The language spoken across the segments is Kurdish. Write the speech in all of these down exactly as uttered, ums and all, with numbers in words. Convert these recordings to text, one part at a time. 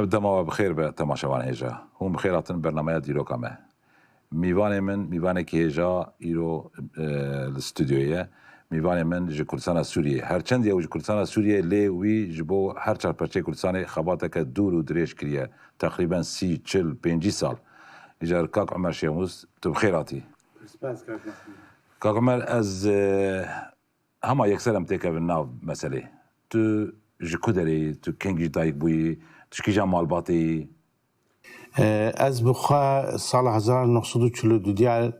Dema we bi xêr be temaşevanê hêja. Hûn bi xêr hatin bernameya dîroka me. Mîvanê min, mîvanekî hêja îro, e, li stûdyoyê ye. Mîvanê min ji Kurdistana Sûriyê. Her çend ew ji Kurdistana Sûriyê lê wî ji bo her çar perçeyê Kurdistanê xebateke dûr û dirêj kiriye. Teqrîben sî, çil, pêncî sal. Îcar kak Omer Şêmûs, tu bi xêr hatî. Spas kak Mahmûd. Kak Omer, ez, e, hema yekser em têkevin nav meselê. Tu ji ku derê yî? Tu kengî ji dayik bûyî? Tu ji kîjan malbatê yî? E, ez bi xwe sala hezar neh sed û çil û du diya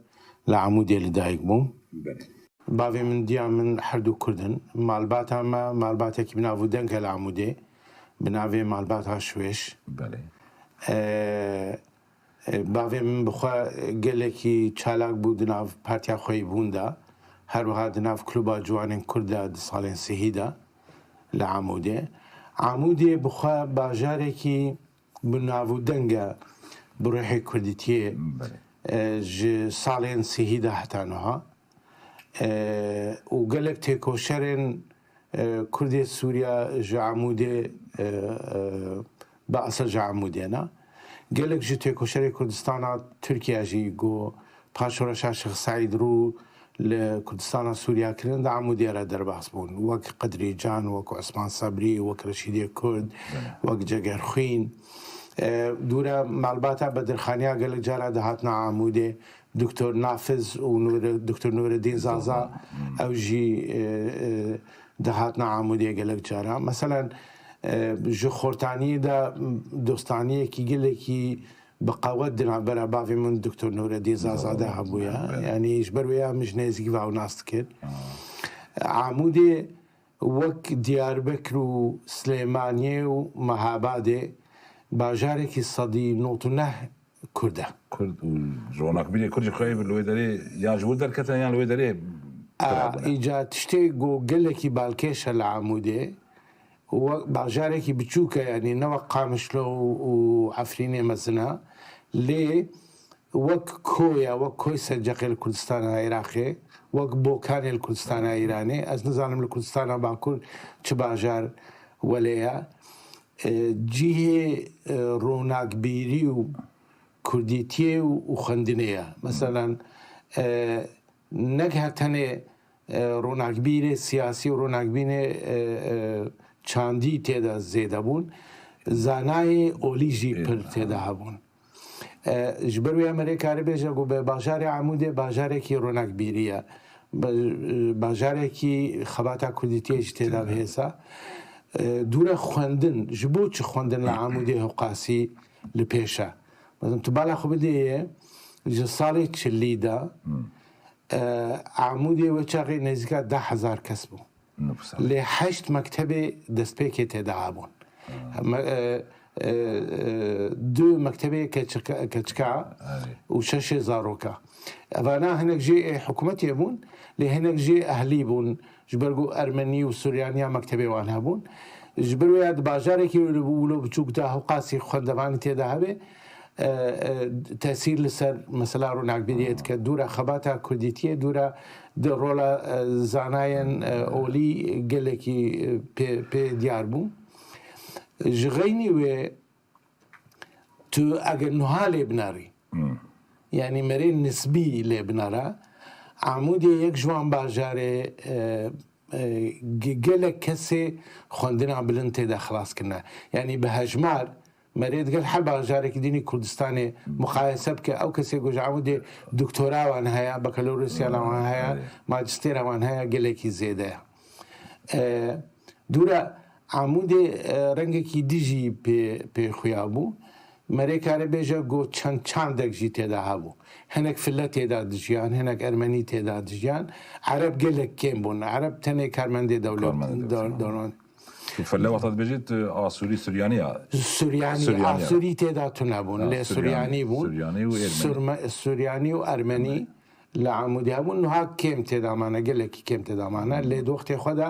li Amûdê li dayik bûm. Belê. Bavê min, diya min her du Kurd in. Malbata me malbatekî bi nav û deng e li Amûdê. Bi navê malbata Şwêş. Belê. E, e, bavê min bi xwe gelekî çalak bû di nav partiya xweyîbûn de. Her wiha di nav Kluba Ciwanên Kurd de di salên sihî de li Amûdê. Amûdê bi xwe bajarekî bi nav û deng e bi ruhê kurdîtiyê, Belê. e, ji salên sihî de heta niha. E, û gelek têkoşerên, e, Kurdê Sûriya ji Amûdê, e, e, bi esas ji Amûdê ne. Gelek ji têkoşerê Kurdistana Tirkiye jî ku paş şoreşa Şêx Seîd rû li Kurdistana Sûriya kirin, di Amûdê re derbas bûn. Wek Qedrî Can, wek Osman Sebrî, wek Reşîdê Kurd, Belê. Wek Cegerxwîn. E, dûre malbata Bedirxaniya gelek cara dihatina Amûdê. Doktor Nafiz û Nûre-, Doktor Nûreddîn Zaza, Zaza. Hmm. Ew jî, e, e, dihatina Amûdê gelek cara. Meselen, e, ji Xortaniyê de dostaniyekî gelekî bi qewet di navbera bavê min Doktor Nûreddîn Zaza de hebûye. Belê. Yanî ji ber wê ya min ji nêzîkî ve ew nas dikir. Ha. Amûdê wek Diyarbekir û Silêmaniyê û Mehabadê bajarekî sedî nod û neh Kurd e. Kurd û ronakbîrê Kurd jî xwe li wê derê yan ji wir derketine yan li wê derê A, kirabûne. Îca tiştê ku gelekî balkêş e li Amûdê, wek bajarekî biçûk e, yanî ne wek Qamişlo û, û Efrînê mezin e, lê wek koy e, wek koy Selceqê li Kurdistana Iraqê, wek Bokanê li Kurdistana Îranê, ez nizanim li Kurdistana Bakur çi bajar welê ye. E, cihê, e, ronakbîrî û kurdîtiyê û, û xwendinê ye. Meselen, e, neg her tenê, e, ronakbîrê siyasî û ronakbîrê, e, e, çandî tê de zêde bûn. Zanayê olî jî Ê, pir tê de ha. Hebûn. E, ji ber wê me rê kare bêje ku bi bajarê Amûdê bajarekî ronakbîrî ye. Ba-, bajarekî xebata kurdîtiyê jî tê de Tê de. Bihêsa. E, dûre xwendin, ji bo çi xwendin li Amûdê hewqasî li pêş e? Mesela tu bala xwe bidê ye, ji salê çilî de, Hmm. e, Amûdê wê çaxê nêzîka deh hezar kes bû. Nüfus. Lê heşt mektebê destpêkê tê de hebûn. Hmm. Me-, e, e, e, du mektebê keçika, keçika Erê. Û şeşê zaroka. Evana hinek jê ê hikûmetê bûn, lê hinek jê ehlî bûn. Ji ber ku Ermenî û Suryaniya mektebê wan hebûn. Ji ber wê ya di bajarekî wilo, wilo biçûk de hewqasî xwendevanî tê de hebe, e, e, tesîr li ser mesela ronakbîriyê dike. Dûra xebata kurdîtiyê, dûra di rola, e, zanayên, e, olî gelekî, e, pê, pê diyar bû. Ji xeynî wê tu eger nuha lê binarî, Hmm. yanî merê nisbî lê binara, Amûdê yek ji wan bajarê, e, e, ge-, gelek kesê xwendina bilind tê de xilas kirine. Yanî bi hejmar merê digel her bajarekî dînî Kurdistanê muqayese bike, ew kesê ku ji Amûdê doktora wan heye, bakalorosiyana wan heye, Erê. Majistêra wan heye, gelekî zêde ye. E, dûra Amûdê, e, rengekî dijî pê, pê xuya bû. Merê kare bêje ku çend çandek jî tê de hebû. Hinek file tê de dijiyan, hinek ermenî tê de dijiyan. Ereb gelek kêm bûn. Ereb tenê karmendê dewlet, Karmendê dewlet, dew-, dewlet. Tu file wexta dibêjî, tu Asûrî, Suryanî ya? Suryanî, Suryanî ya. Asûrî tê de tune bûn. Ha, Lê Suryanî, Suryanî bûn. Suryanî û Ermenî. Surme-, Suryanî û Ermenî. Li Amûdê hebûn, niha kêm tê de mane, gelekî kêm tê de mane. Lê di wextê xwe de,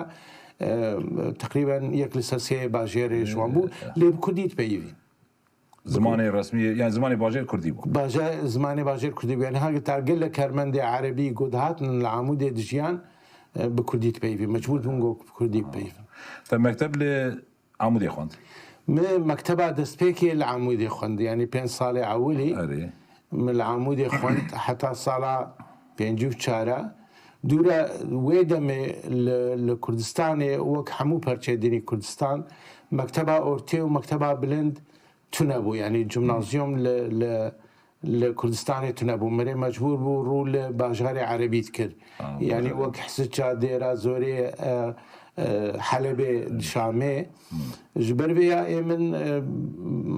e, teqrîben yek li ser sê bajêrê ji wan bû. Lê bi kurdî dipeyivîn. Zimanê resmî, yani zimanê bajêr kurdî bû. Baje-, zimanê bajêr kurdî bû. Yani heta gelek karmendê erebî ku dihatin li Amûdê dijiyan, e, bi kurdî dipeyivîn. Mecbûr bûn ku bi kurdî bipeyivin. Te mekteb li Amûdê xwend? Min mekteba destpêkê li Amûdê xwend, yanî pênc salê ewilî Erê. min li Amûdê xwend heta sala pêncî û çar. Dûre wê demê li, li Kurdistanê wek hemû perçeyê din ê Kurdistan mekteba ortê û mekteba bilind tune bû. Yanî cimnazyum li, li, li Kurdistanê tune bû. Mirê mecbûr bû rû li bajarê erebî dikir. Ha, Yanî bajarê. wek Hisica, Dêra Zorê, e, e, Helebê, Şamê. Ji ber vê ya ê min, e,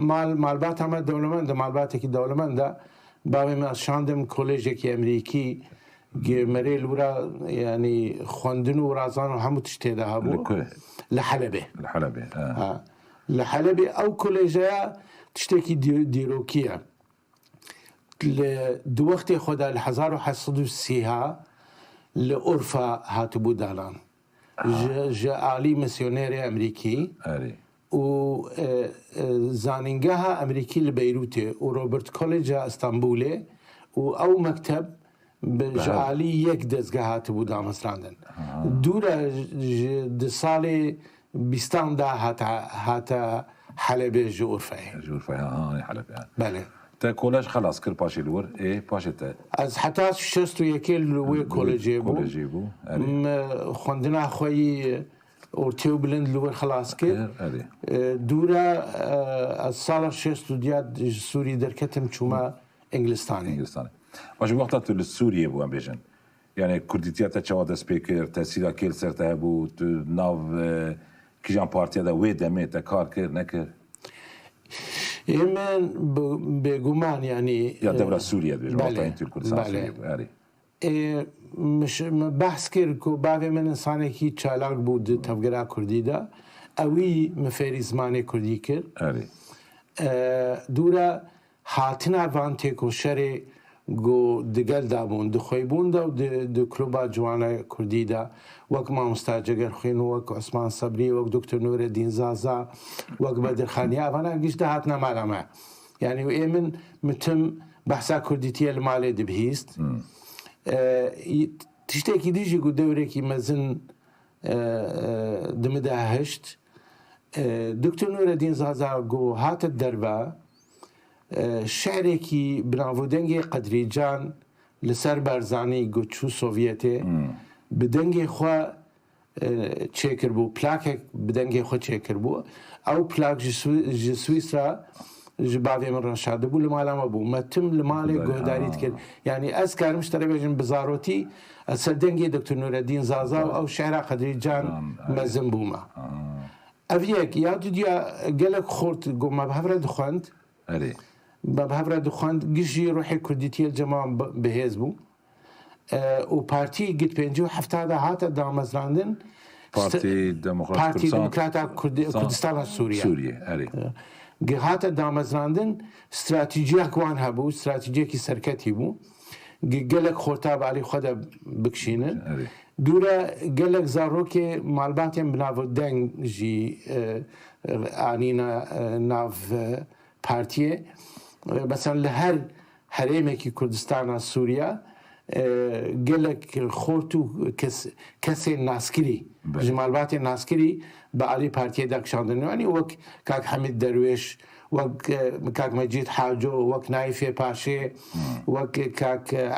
mal, malbata me dewlemend e, malbatekî dewlemend e. Bavê min ez şandim kolejekî Emerîkî, ge-, merê li wira, yanî xwendin û razan û hemû tişt tê de hebû. Li ku? Li Helebê. Li Helebê, ha. Ha. Li Helebê ew kolejeya tiştekî dî-, dîrokî ye. Li, di wextê xwe de li hezar û heşt sed û sî ha li Urfa hatibû danan. Ji, ji alî misyonerê Emerîkî Erê. û, e, e, zanîngeha Emerîkî li Beyrûtê û Robert College a Stenbolê û ew mekteb bi, ji Beher. alî yek dezgeh hatibû damezrandin. Dûre ji, di salê bîstan de hate, hate Helebê ji Urfeyê. Ji Urfeyê, ha, ha, Helebê, ha. Belê. Te kolej xelas kir paşê li wir, ê, paşê te Ez heta şêst û yekê li wê Li wê kolejê bû. kolejê bû, erê. Me xwendina xwe yî ortê û bilind li wir xelas kir. Kir, erê. E, dûre, e, ez sala şêst û diya ji Sûrî derketim çûme Îngilistanê. Îngilistanê. Baş, wexta tu li Sûriyê bû, em bêjin. Yani kurdîtiya te çawa dest pê kir, tesîra kê li ser te hebû, tu nav, e, kîjan partiya de wê demê te kar kir, nekir? Ê min bi-, bêguman, yanî, Ya e, dewra Sûriye dibêjin, belê, wexta hîn tu li Kurdistan belê. Sûriye bû, erê. Ê, min ş-, min behs kir ku bavê min insanekî çalak bû di tevgera kurdî de. Ewî min fêrî zimanê kurdî kir. Erê. E, dûre hatina van têkoşerê ku di gel de bûn, di xweybûn de û di, di kluba ciwana kurdî de, wek mamosta Cegerxwîn, wek Osman Sebrî, wek Doktor Nureddîn Zaza, wek Bedirxan, ya vana giş de hatine mala me. Yani ê min, min tim behsa kurdîtiyê li malê dibihîst. E, tiştekî dî jî ku dewrekî mezin, e, e, di min de hişt. E, Doktor Nureddîn Zaza ku hate derve, e, şi'rekî bi nav û dengê Qedrîcan li ser Barzanî ku çû Sovyetê, bi dengê xwe, e, çêkiribû, plakek bi dengê xwe çêkiribû. Ew plak ji Swi-, ji Swîsra ji bavê min re şadibû, li mala me bû. Me tim li malê Belê, guhdarî ha. dikir. Yani ez karim ji te re bêjim bi zarotî, ez ser dengê Doktor Nureddîn Zaza û ew şi'ra Qedrîcan Can, evet. mezin bûme. Ha. Ev yek, ya dudiya gelek xort ku me bi hev re dixwend. Erê. Me bi hev re dixwend, giş jî ruhê kurdîtiyê li cem wan bi-, bihêz bû. E, û partî gid pêncî û hefta de hate damezrandin. Partî Demokrat Partî Kurdistan, Demokrata Kurdi-, Kurdistan, Kurdistana Sûriye. Sûriye, erê. E, gi hate damezrandin, stratejiyek wan hebû, stratejiyekî serketî bû. Gi gelek xorta bi alî xwe de bikişînin. Erê. Dûre gelek zarokê malbatên bi nav û deng jî, e, e, anîne, e, nav, e, partiyê. E, mesela li her herêmekî Kurdistana Sûriye, e, gelek xort û kes-, kesên naskirî, Belê. ji malbatên naskirî bi alî partiyê de kişandin. Yanî wek Kak Hemîd Derwêş, wek, e, Kak Mecîd Haco, wek Naîfê Paşê, Hmm. wek Kak, e,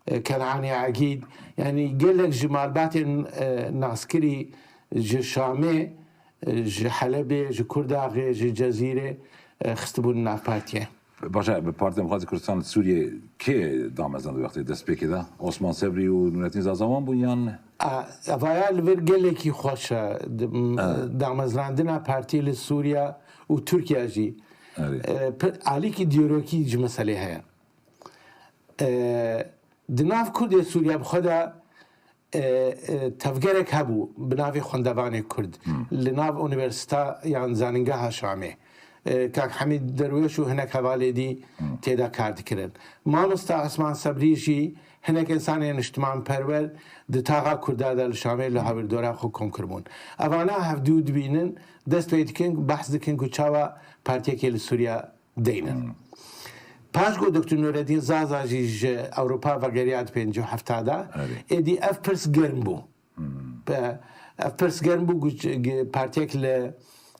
e, Kenanê Egîd. Yanî gelek ji malbatên, e, naskirî ji Şamê, e, ji Helebê, ji Kurdaxê, ji Cezîrê, e, xistibûn nav partiyê. Baş e, bi Partî Demokratîk Kurdistan Sûriyê kê damezrand wextê destpêkê de? Osman Sebrî û Nurettin Zaza wan bûn yan? A, evaya li vir gelekî xweş e. Di-, m-, Ha. damezrandina partiyê li Sûriye û Tirkiye jî. Erê. E, pi-, alîkî dîrokî ji meselê heye. E, di nav Kurdê Sûriye bi xwe de, e, e, tevgerek hebû bi navê Xwendevanê Kurd. Hmm. Li nav Unîversîta yan Zanîngeha Şamê. E, Kak Hemîd Derwêş û hinek hevalê dî Hmm. tê de kar dikirin. Mamosta Esman Sebrî jî hinek însanên niştimanperwer di taxa Kurda de li Şamê li hawirdora xwe kom kiribûn. Evana hevdû dibînin, dest pê dikin, behs dikin ku çawa partiyekê li Sûriye deynin. Hmm. Paş ku Doktor Nureddin Zaza jî ji Ewropa vegeriya di pêncî û hefta de, Erê. êdî ev pirs germ bû. Hmm. Pe-, ev pirs germ bû ku ç-, ge-, partiyek li,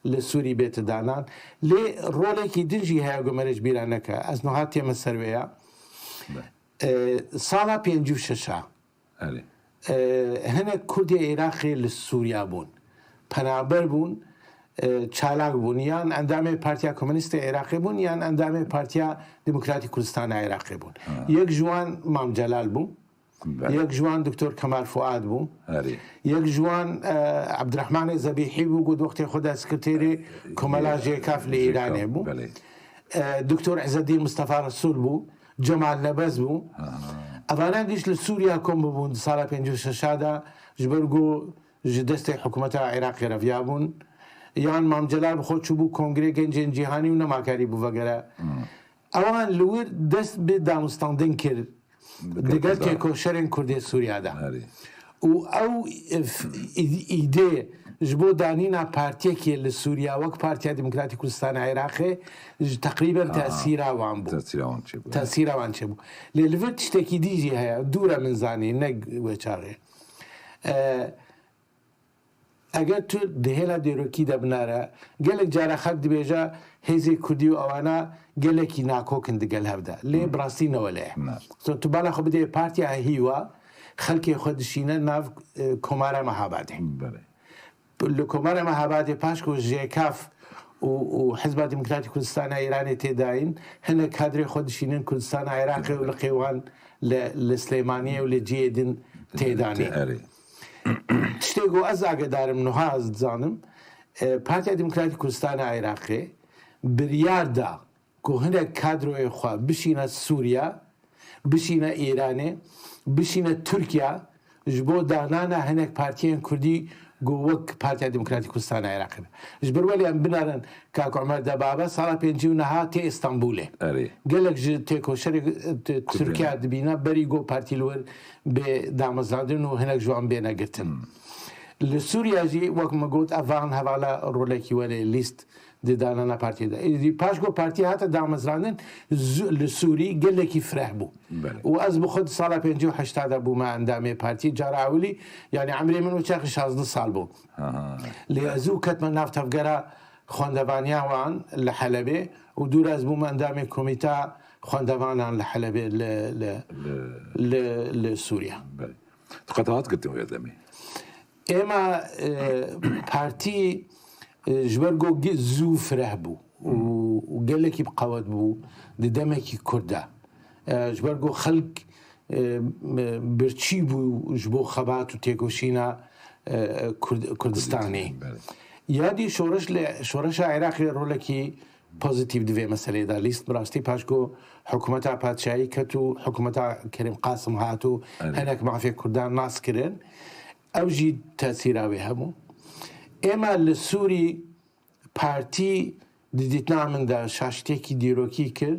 li Sûrî bête danan. Lê rolekî din jî heye ku me ji bîra neke. Ez niha tême ser wê ya. E, sala pêncî û şeş a, Erê. e, hinek Kurdê Iraqê li Sûriya bûn. Penaber bûn, e, çalak bûn. Yan endamê Partiya Komînîst ê Iraqê bûn, yan endamê Partiya Demokratîk Kurdistana Iraqê bûn. Yek ji wan Mam Celal bû. Belê. Yek ji wan Doktor Kemal Fuad bû. Erê. Yek ji wan, e, Ebdirehmanê Zebîhî bû, ku di wextê xwe de sekreterê Komela J K F li J K F, Îranê bû. Belê. E, Doktor Îzzeddîn Mistefa Resûl bû, Cemal Nebez bû. Ha. Evana giş li Sûriya kom bibûn di sala pêncî û şeş a de, ji ber ku ji destê hikûmeta Iraqê reviyabûn. Yan Mam Celal bi xwe çûbû Kongrê Gencên Cîhanî û nema karîbû vegere. Hmm. Ewan li wir dest bi danûstandin kir. Digel têkoşerên Kurdê Sûriya de. Erê. Û ew, e, f-, î-, îdê ji bo danîna partiyekê li Sûriya wek Partiya Demokratîk Kurdistana Iraqê ji teqrîben Aha. tesîra wan bû. Tesîra wan çêbû. Tesîra wan çêbû. Lê li vir tiştekî dî jî heye, dû re min zanî, ne wê çaxê. E, Eger tu di hêla dîrokî de binare, gelek cara xelk dibêje hêzê kurdî û ewana gelekî nakok in digel hev de. Lê Hmm. bi rastî ne wele ye. Ne. So, tu bala xwe bidê partiya hîwa, xelkê xwe dişîne nav, e, Komara Mehabadê. Belê. Li Komara Mehabadê paş ku J K F û, û Hizba Demokratîk Kurdistana Îranê tê dayîn, hinek kadrê xwe dişînin Kurdistana Iraqê û li qêwan li, li Silêmaniyê û li cihê din tê danîn. Erê. Tiştê ku ez agedar im, niha ez dizanim, e, Partiya Demokratîk Kurdistana Iraqê biryar da ku hinek kadroyê xwe bişîne Sûriya, bişîne Îranê, bişîne Tirkiya, ji bo danana hinek partiyên kurdî ku wek Partiya Demokratîk Kurdistana Iraqê be. Ji ber welê em binarin, Kak Omer Debabe sala pêncî û neha tê Îstanbulê. Erê. Gelek ji têkoşerê, e, Tirkiya dibîne, berî ku partî li wir bê damezrandin û hinek ji wan bêne girtin. Hmm. Li Sûriya jî, wek min got, ev van hevala rolekî welê lîst di danana partiyê de. Êdî paş ku partî hate damezrandin, zu-, li Sûrî gelekî fireh bû. Belê. Û ez bi xwe di sala pêncî û heşta de bûme endamê partî. Cara ewilî, yanî emrê min wê çaxî şazdeh sal bû. Ha, ha. Lê ez zû ketme nav tevgera xwendevaniya wan li Helebê û dû re ez bûme endamê komîta xwendevanan li Helebê, li, li, Li li, li Sûriya. Belê. Tu qet hat girtin wê demê? Êma, e, partî, e, ji ber ku gi-, zû fireh bû û, û gelekî bi qewet bû di demekî kurt de. E, ji ber ku xelk, e, birçî bû ji bo xebat û têkoşîna, e, Kurd-, Kurdistanê. Belê. Ya dî şoreş li, şoreşa Iraqê rolekî pozîtîf di vê meseleyê de lîst. Bi rastî paş ku hikûmeta padşahî ket û hikûmeta Kerîm Qasim hat û Erê. hinek mafê Kurdan nas kirin, ew jî tesîra wê hebû. Êma li Sûrî partî di dîtina min de şaştiyekî dîrokî kir,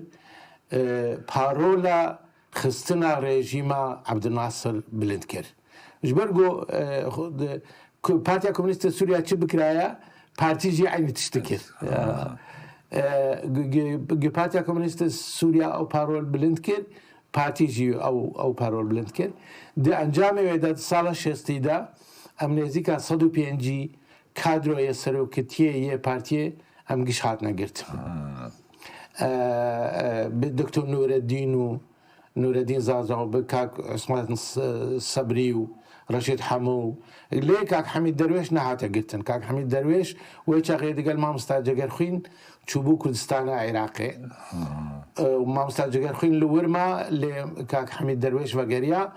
e, parola xistina rejîma Abdulnasir bilind kir. Ji ber ku, e, xwe di, ku Partiya Komînîst a Sûriya çi bikiraya, partî jî eynî tişt dikir. Ha. E, gi-, gi-, gi Partiya Komînîst a Sûriya ew parol bilind kir, partî jî ew, ew parol bilind kir. Di encamê wê de, di sala şêstî de, em nêzîka sed û pêncî kadroyê seroketiyê yê partiyê em giş hatine girtin. Ha. E, e, bi Doktor Nureddîn û Nureddîn Zaza û bi Kak Osman S-, Sebrî û Reşîd Hemo û lê Kak Hemîd Derwêş nehate girtin. Kak Hemîd Derwêş wê çaxê digel Mamosta Cegerxwîn çûbû Kurdistana Iraqê. Ha. E, û Mamosta Cegerxwîn li wir ma, lê Kak Hemîd Derwêş vegeriya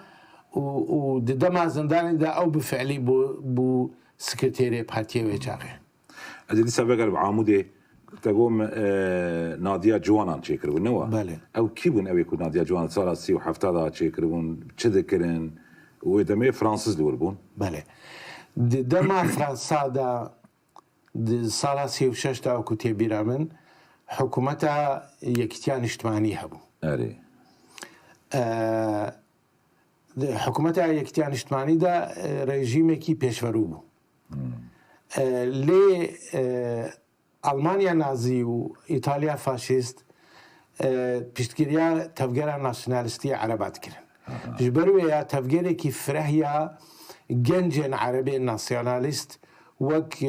û, û di dema zindanê de ew bi fiilî bû, bû sekreterê partiyê wê çaxê. Ez ê dîsa vegerim Amûdê, te got min, e, Nadiya Ciwanan çêkiribû, ne wa? Belê. Ew kî bûn, ew ê ku Nadiya Ciwanan sala sî û hefta de çêkiribûn, çi dikirin? Û wê demê Fransiz li wir bûn? Belê. Di dema Fransa de, di sala sî û şeş de, ku tê bîra min, hikûmeta Yekîtiya Niştimanî hebû. Erê. E, di hikûmeta Yekîtiya Niştimanî de, e, rejîmekî pêşverû bû. Hmm. E, lê, e, Almanya Nazî û Îtalya Faşîst, e, piştgiriya tevgera nasyonalîstî Ereba dikirin. Aha. Ji ber wê ya tevgerekî fireh ya gencên Erebên nasyonalîst wek, e,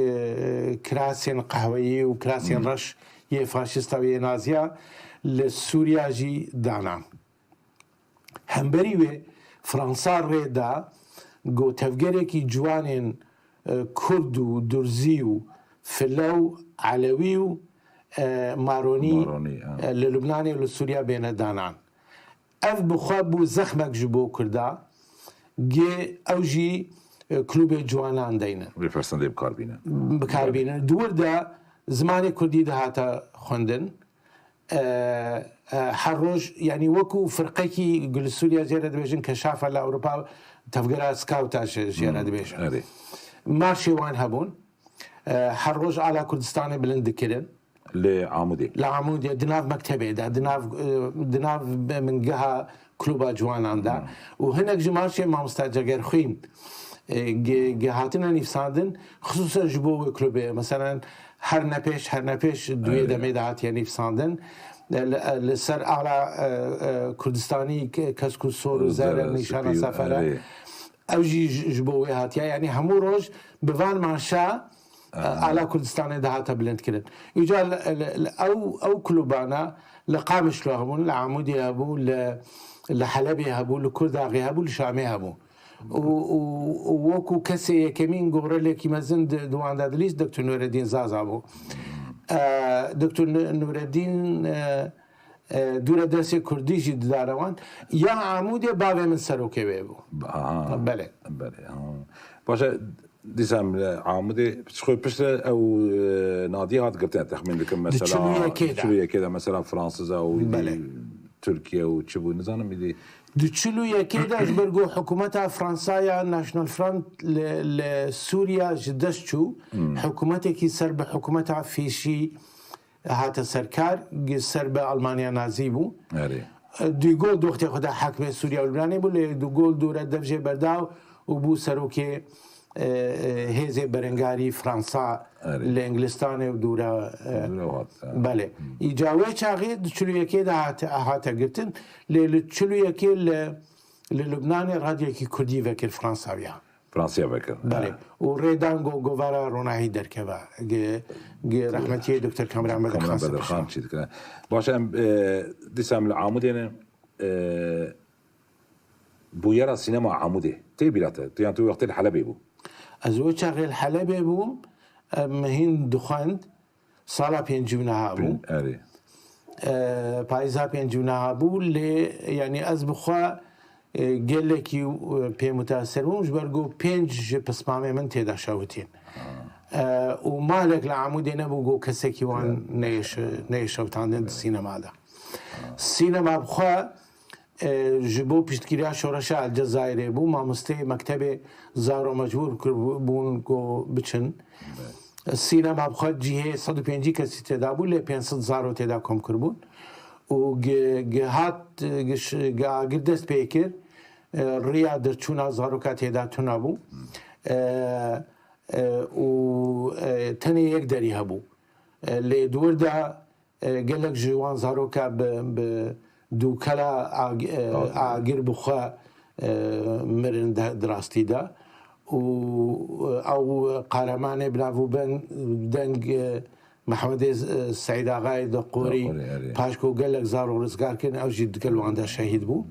kirasên qehweyî û kirasên reş yê faşîsta û yê naziya li Sûriya jî danan. Hemberî wê Fransa rê da ku tevgerekî ciwanên, e, Kurd û Durzî û File û Elewî û, e, Maronî, Maronî, ha. e, li Lubnanê û li Sûriya bêne danan. Ev bi xwe bû zexmek ji bo Kurda, gê ew jî, e, klûbê ciwanan deynin. Vê fersendê bi kar bînin. Bi kar bînin. Di wir de zimanê Kurdî dihate xwendin. E, e, her roj, yanî wekû firqekî li Sûriya jê re dibêjin Keşafa li Ewropa, tevgera Skawta ji, jê re Hmm, dibêjin. erê. Marşê wan hebûn. E, her roj ala Kurdistanê bilind dikirin. Li Amûdê. Li Amûdê, di nav mektebê de, di nav, e, di nav bingeha klûba ciwanan de. Hmm. Û hinek ji marşê mamosta Cegerxwîn, e, ge-, ge hatine nivîsandin, xisûsen ji bo wê klûbê. Meselen, her nepêş, her nepêş di wê Evet. demê de hatiye nivîsandin. E, li, e, li ser ala, e, e, Kurdistanî ke-, kesk û sor û zer, Zer, nîşana sipî, sefere. erê. Ew jî ji, ji bo wê hatiye. Yanî hemû roj bi van marşa, e, Aha. ala Kurdistanê dihate bilindkirin. Îca li, li, li ew, ew klûbana li Qamişlo hebûn, li Amûdê hebû, li, li Helebê hebû, li Kurdaxê hebû, li Şamê hebû. Û, û, û wekû kesê yekemîn gorelekî mezin di, di wan de dilîst Doktor Nureddin Zaza bû. E, Doktor Nu-, Nureddin, e, e, dûre dersê Kurdî jî didane wan. Ya Amûdê bavê min serokê wê bû. Aha. Belê. Belê, ha. Baş e, dîsa em li Amûdê, xwe piştre ew, e, nadî hat girtin, texmîn dikim, Di mesela, çil û yekê de. çil û yekê de, mesela, Fransiza û îdî Belê. Tirkiye û çi bû, nizanim, îdî. Di çil û yekê de ji ber ku hikûmeta Fransa ya National Front li, li Sûriya ji dest çû, Hmm. hikûmetekî ser bi hikûmeta Fîşî hate serkar, gi ser bi Almanya Nazî bû. Erê. De Gaulle di wextê xwe de hakimê Sûriya û Lubnanê bû, lê De Gaulle dûre dev jê berda û bû serokê, e, e, hêzê berengarî Fransa Erê. li Îngilistanê û dûre, e, Dûre hat, ha. belê. Hmm. Îca wê çaxê di çil û yekê de hate, hate girtin, lê li çil û yekê li, li Lubnanê radyekî Kurdî vekir Fransawiya. Fransiya vekir. Belê. Ha. Û rêdan go govara ronahî derkeve. Ge, ge rehmetiyê Doktor Kamran Bedirxan Kamran Bedirxan Sepişan. çî dikire. Baş em, e, dîsa em li Amûdê ne, e, bûyera sînema Amûdê. Tê bîra te. Tu yan tu wextê li Helebê bû. Ez o çaxê li Helebê bûm. Em hîn dixwend. Sala pêncî û neha bû. Pên-, erê. E, payîza pêncî û neha bû, lê, yanî, ez bi xwe, e, gelekî, e, pê mutaser bûm, ji ber ku pênc ji pismamê min tê de şewitîn. E, û malek li Amûdê nebû ku kesekî wan Ya. neyê şe-, neyê şewitandin di sînema de. Sînema bi xwe, e, ji bo piştgiriya şoreşa Elcezayirê bû, mamosteyê mektebê zaro mecbûr kiribûn ku biçin. Sînema bi xwe cihê sed û pêncî kesî tê de bû, lê pênc sed zaro tê de kom kiribûn. Û gi, gi hat, gi ş-, gi agir dest pê kir, e, riya derçûna zaroka tê de tuna bû. E, e, û, e, tenê yek derî hebû. E, lê di wir de, e, gelek ji wan zaroka bi, bi dûkela ag-, e, Agir. agir bi xwe, e, mirin de, di rastî de. Û, e, ew qehremanê bi nav û ben-, deng, e, Mehmedê, e, Seîd Axayê Deqorî, Deqorî, erê. paşko gelek zarok rizgar kirin, ew jî digel wan de şehîd bû.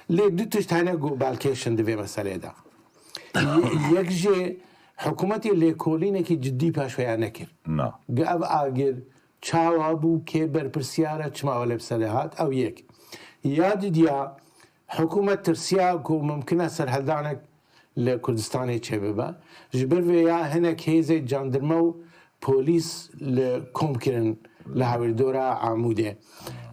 Erê. Lê du tişt hene ku balkêş in di vê meselê de. Ye-, yek jê hikûmetê lêkolînekî cidî paşveya nekir. Na. Gi ev agir çawa bû, kê berpirsyar e, çima wele bi serê hat, ew yek. Ya didiya, hikûmet tirsiya ku mimkin e serhildanek li Kurdistanê çêbibe. Ji ber vê ya hinek hêzê candirme û polîs li kom kirin li hawirdora Amûdê.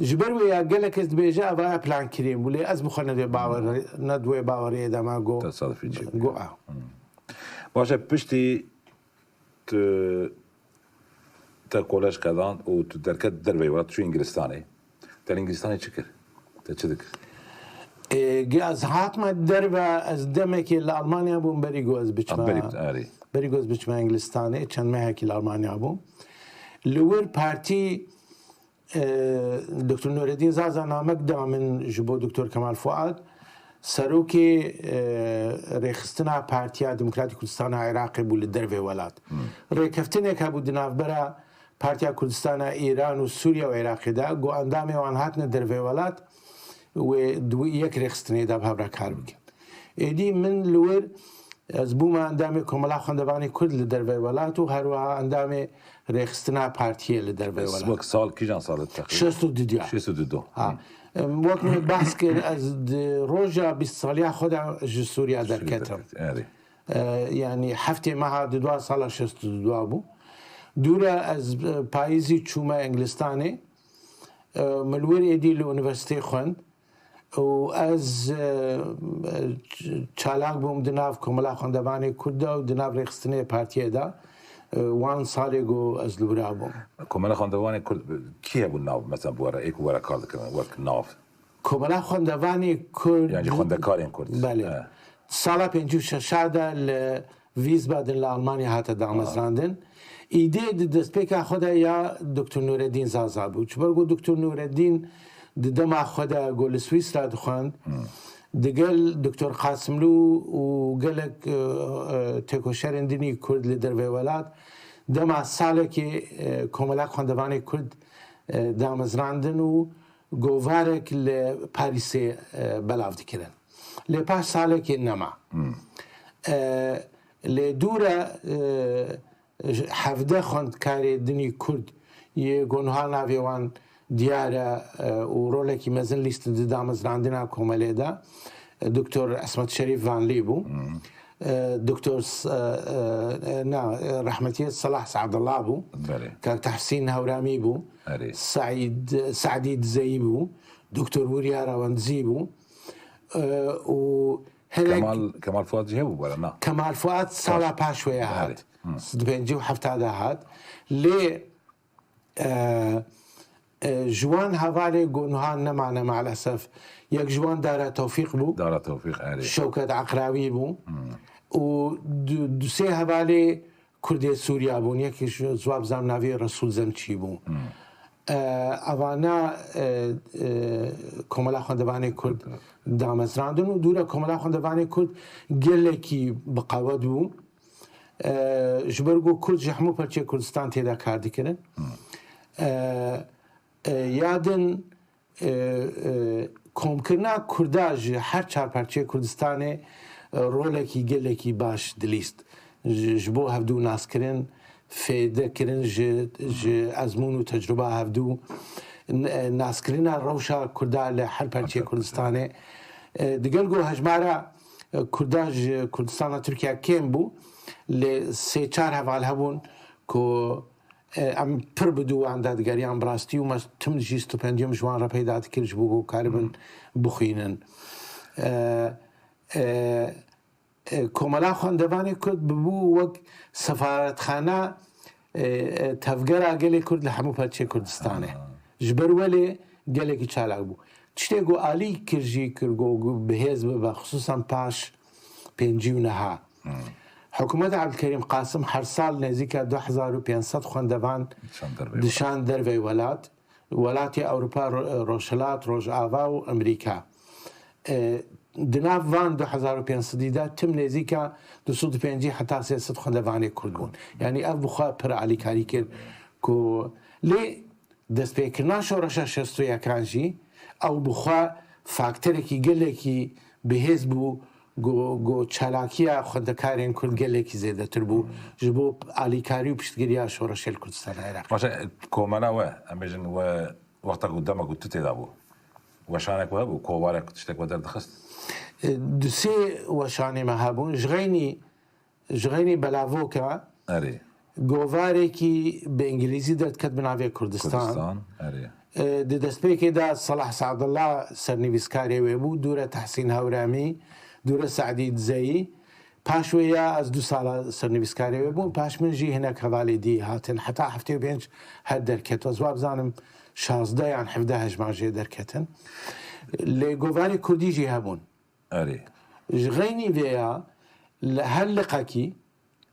Ji ber vê ya gelek kes dibêje evaya plan kirîn bû, lê ez bi xwe ne dê bawer, ne di wê baweriyê de me got, Tesadufî çêbû. got, a. Hmm. Baş e, piştî tu te kolej qedan û tu derket derveyî welat çû Îngilistanê. Te li Îngilistanê çi kir? Te çi dikir? Ê, ge ez hatime derve, ez demekê li Almanya bûm, berî ku ez biçime, Ha, berî, erê. berî ku ez biçime Îngilistanê, çend mehekî li Almanya bûm. Li wir partî, e, Doktor Nureddin Zaza namek da min ji bo Doktor Kemal Fuad. serokê, e, rêxistina Partiya Demokratîk Kurdistana Iraqê bû li dervê welat. Rêkeftinek hebû di navbera Partiya Kurdistana Îran û Sûriye û Iraqê de, ku endamê wan hatine dervê welat, wê di wî yek rêxistinê de bi hev re kar bikin. Êdî min li wir, ez bûme endamê Komela Xwendevanê Kurd li dervê welat û her wiha endamê rêxistina partiyê li dervê welat. Wek sal kîjan sal e teqrîben? Şêst û du diya. Şêst û du. Ha. Em, wek min behs kir, ez di roja bîst saliya xwe de ji Sûriya derketim. Erê. E, yanî heftê meha di dua sala şêst û du bû. Dûre ez, e, payîzî çûme Englistanê. E, min li wir êdî li unîversîteyê xwend. Û ez, e, ç-, çalak bûm di nav Komela Xwendevanê Kurd de û di nav rêxistinê partiyê de, e, wan salê ku ez li wira bûm. Komela Xwendevanê Kurd, kî hebû nav, mesela, bi we re, ê ku we re kar dikirin, wek nav? Komela Xwendevanê Kurd. Yanî xwendekarên Kurd. Belê. He. Sala pêncî û şeş de li Wiesbaden li Almanya hate damezrandin. Îdê di destpêka xwe de ya Doktor Nureddin Zaza bû. Ji ber ku Doktor Nureddin di dema xwe de ku li Swîsra dixwend, digel Doktor Qasimlû û gelek, e, e, têkoşerên dinî Kurd li dervê welat, dema salekê, e, Komela Xwendevanê Kurd, e, damezrandin û govarek li Parîsê, e, belav dikirin. Lê paş salekê nema. E, lê dûre, e, hevdeh xwendkarê dinî Kurd yê ku niha navê wan diyar e, e, û rolekî mezin lîstin di damezrandina komelê de, e, Doktor Esmet Şerîf Vanlî bû. E, Doktor S-, e, e, e, na, e, rehmetiyê Selah Saadullah bû. Belê. Kak Tehsîn Hewramî bû. Erê. Seîd, Seîdî Dizeyî bû. Doktor Wurya Rewendzî bû. E, û hinek Kemal, Kemal Fuat jî hebû bu arada, na? Kemal Fuat sala paş wê ya hat. Erê. Hı. Di pêncî û heft de hat. Lê, e, e, ji wan hevalê ku niha nemane maalesef. Yek ji wan Dara Tewfîq bû. Dara Tewfîq, erê. Şewket Aqrawî bû. Û du, du sê hevalê Kurdê Sûriya bûn. Yekî ji, ji wan bizam navê Resûl Zemçî bû. E, evana, e, e, Komela Xwendevanê Kurd damezrandin û dûre Komela Xwendevanê Kurd gelekî bi qewet bû. E, ji ber ku Kurd ji hemû parçeyê Kurdistan tê de kar dikirin. E, e, ya din, e, e, komkirina Kurda ji her çar parçeyê Kurdistanê, e, rolekî gelekî baş dilîst. Ji, ji bo hevdû naskirin, fêde kirin ji, ji ezmûn û tecrûba hevdû, n-, e, naskirina rewşa Kurda li her parçeyê Kurdistanê. E, digel ku hejmara, e, Kurda ji Kurdistana Tirkiye kêm bû, lê sê çar heval hebûn ku, e, em pir bi dû wan de digeriyan bi rastî û me tim jî stipendiyum ji wan re peyda dikir ji bo ku karibin bixwînin. E, e, e, Komela Xwendevanê Kurd bibû wek sefaretxana, e, e, tevgera gelê Kurd li hemû parçeyê Kurdistanê. Ji ber welê gelekî çalak bû. Tiştê ku alî kir jî kir ku, ku bihêz bibe, xisûsan paş pêncî û neha. Hikûmeta Ebdulkerîm Qasim her sal nêzîka du hezar û pênc sed xwendevan dişan dervey welat. Dişan dervey welat. Welatê Ewropa, Ro-, Rojhilat, Rojava û Amerîka. E, di nav van du hezar û pênc sedî de tim nêzîka du sed û pêncî heta sê sed xwendevanê Kurd bûn. Yanî ev bi xwe pir alîkarî kir ku lê destpêkirina şoreşa şêst û yekan jî ew bi xwe faktorekî gelekî bihêz bû, ku, ku çalakiya xwendekarên Kurd gelekî zêdetir bû ji bo alîkarî û piştgiriya şoreşê li Kurdistana Iraqê. Baş e, komela we, em bêjin we wexta ku dema ku tu tê de bû, weşanek we hebû, kovarek tiştek we derdixist? E, du sê weşanê me hebûn. Ji xeynî Ji xeynî belavoka Erê. govarekî bi îngilîzî derdiket bi navê Kurdistan. Kurdistan, erê. E, di destpêkê de Salah Saadullah sernivîskarê wê bû, dûre Tehsîn Hewramî, dûre Seîdî Dizeyî. Paş wê ya ez du sala sernivîskarê wê bûm. Paş min jî hinek hevalê dî hatin. Heta heftê û pênc her derket. Ez wa bizanim şazdeh yan hevdeh hejman jê derketin. Lê govarê kurdî jî hebûn. Erê. Ji xeynî vê ya li her liqekî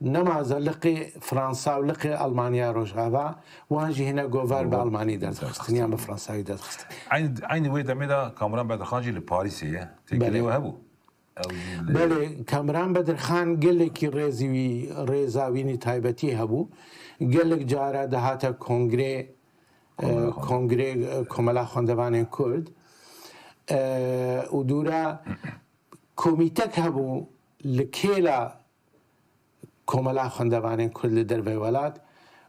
Nemaze liqê Fransa û liqê Almanya Rojava, wan jî hine gover bi Almanî derdixistin yan bi Fransawî derdixistin. Eyn, eynî wê demê de Kamran Bedirxan jî li Parîsê ye. Têkilî we hebû? Belê, Kamran Bedirxan gelekî rêzî wî, rêza wînî taybetî hebû. Gelek cara dihate kongrê, e, kongrê, e, Komela Xwendevanên Kurd. E, û dûra komîtek hebû li kêla Komela Xwendevanên Kurd li dervey welat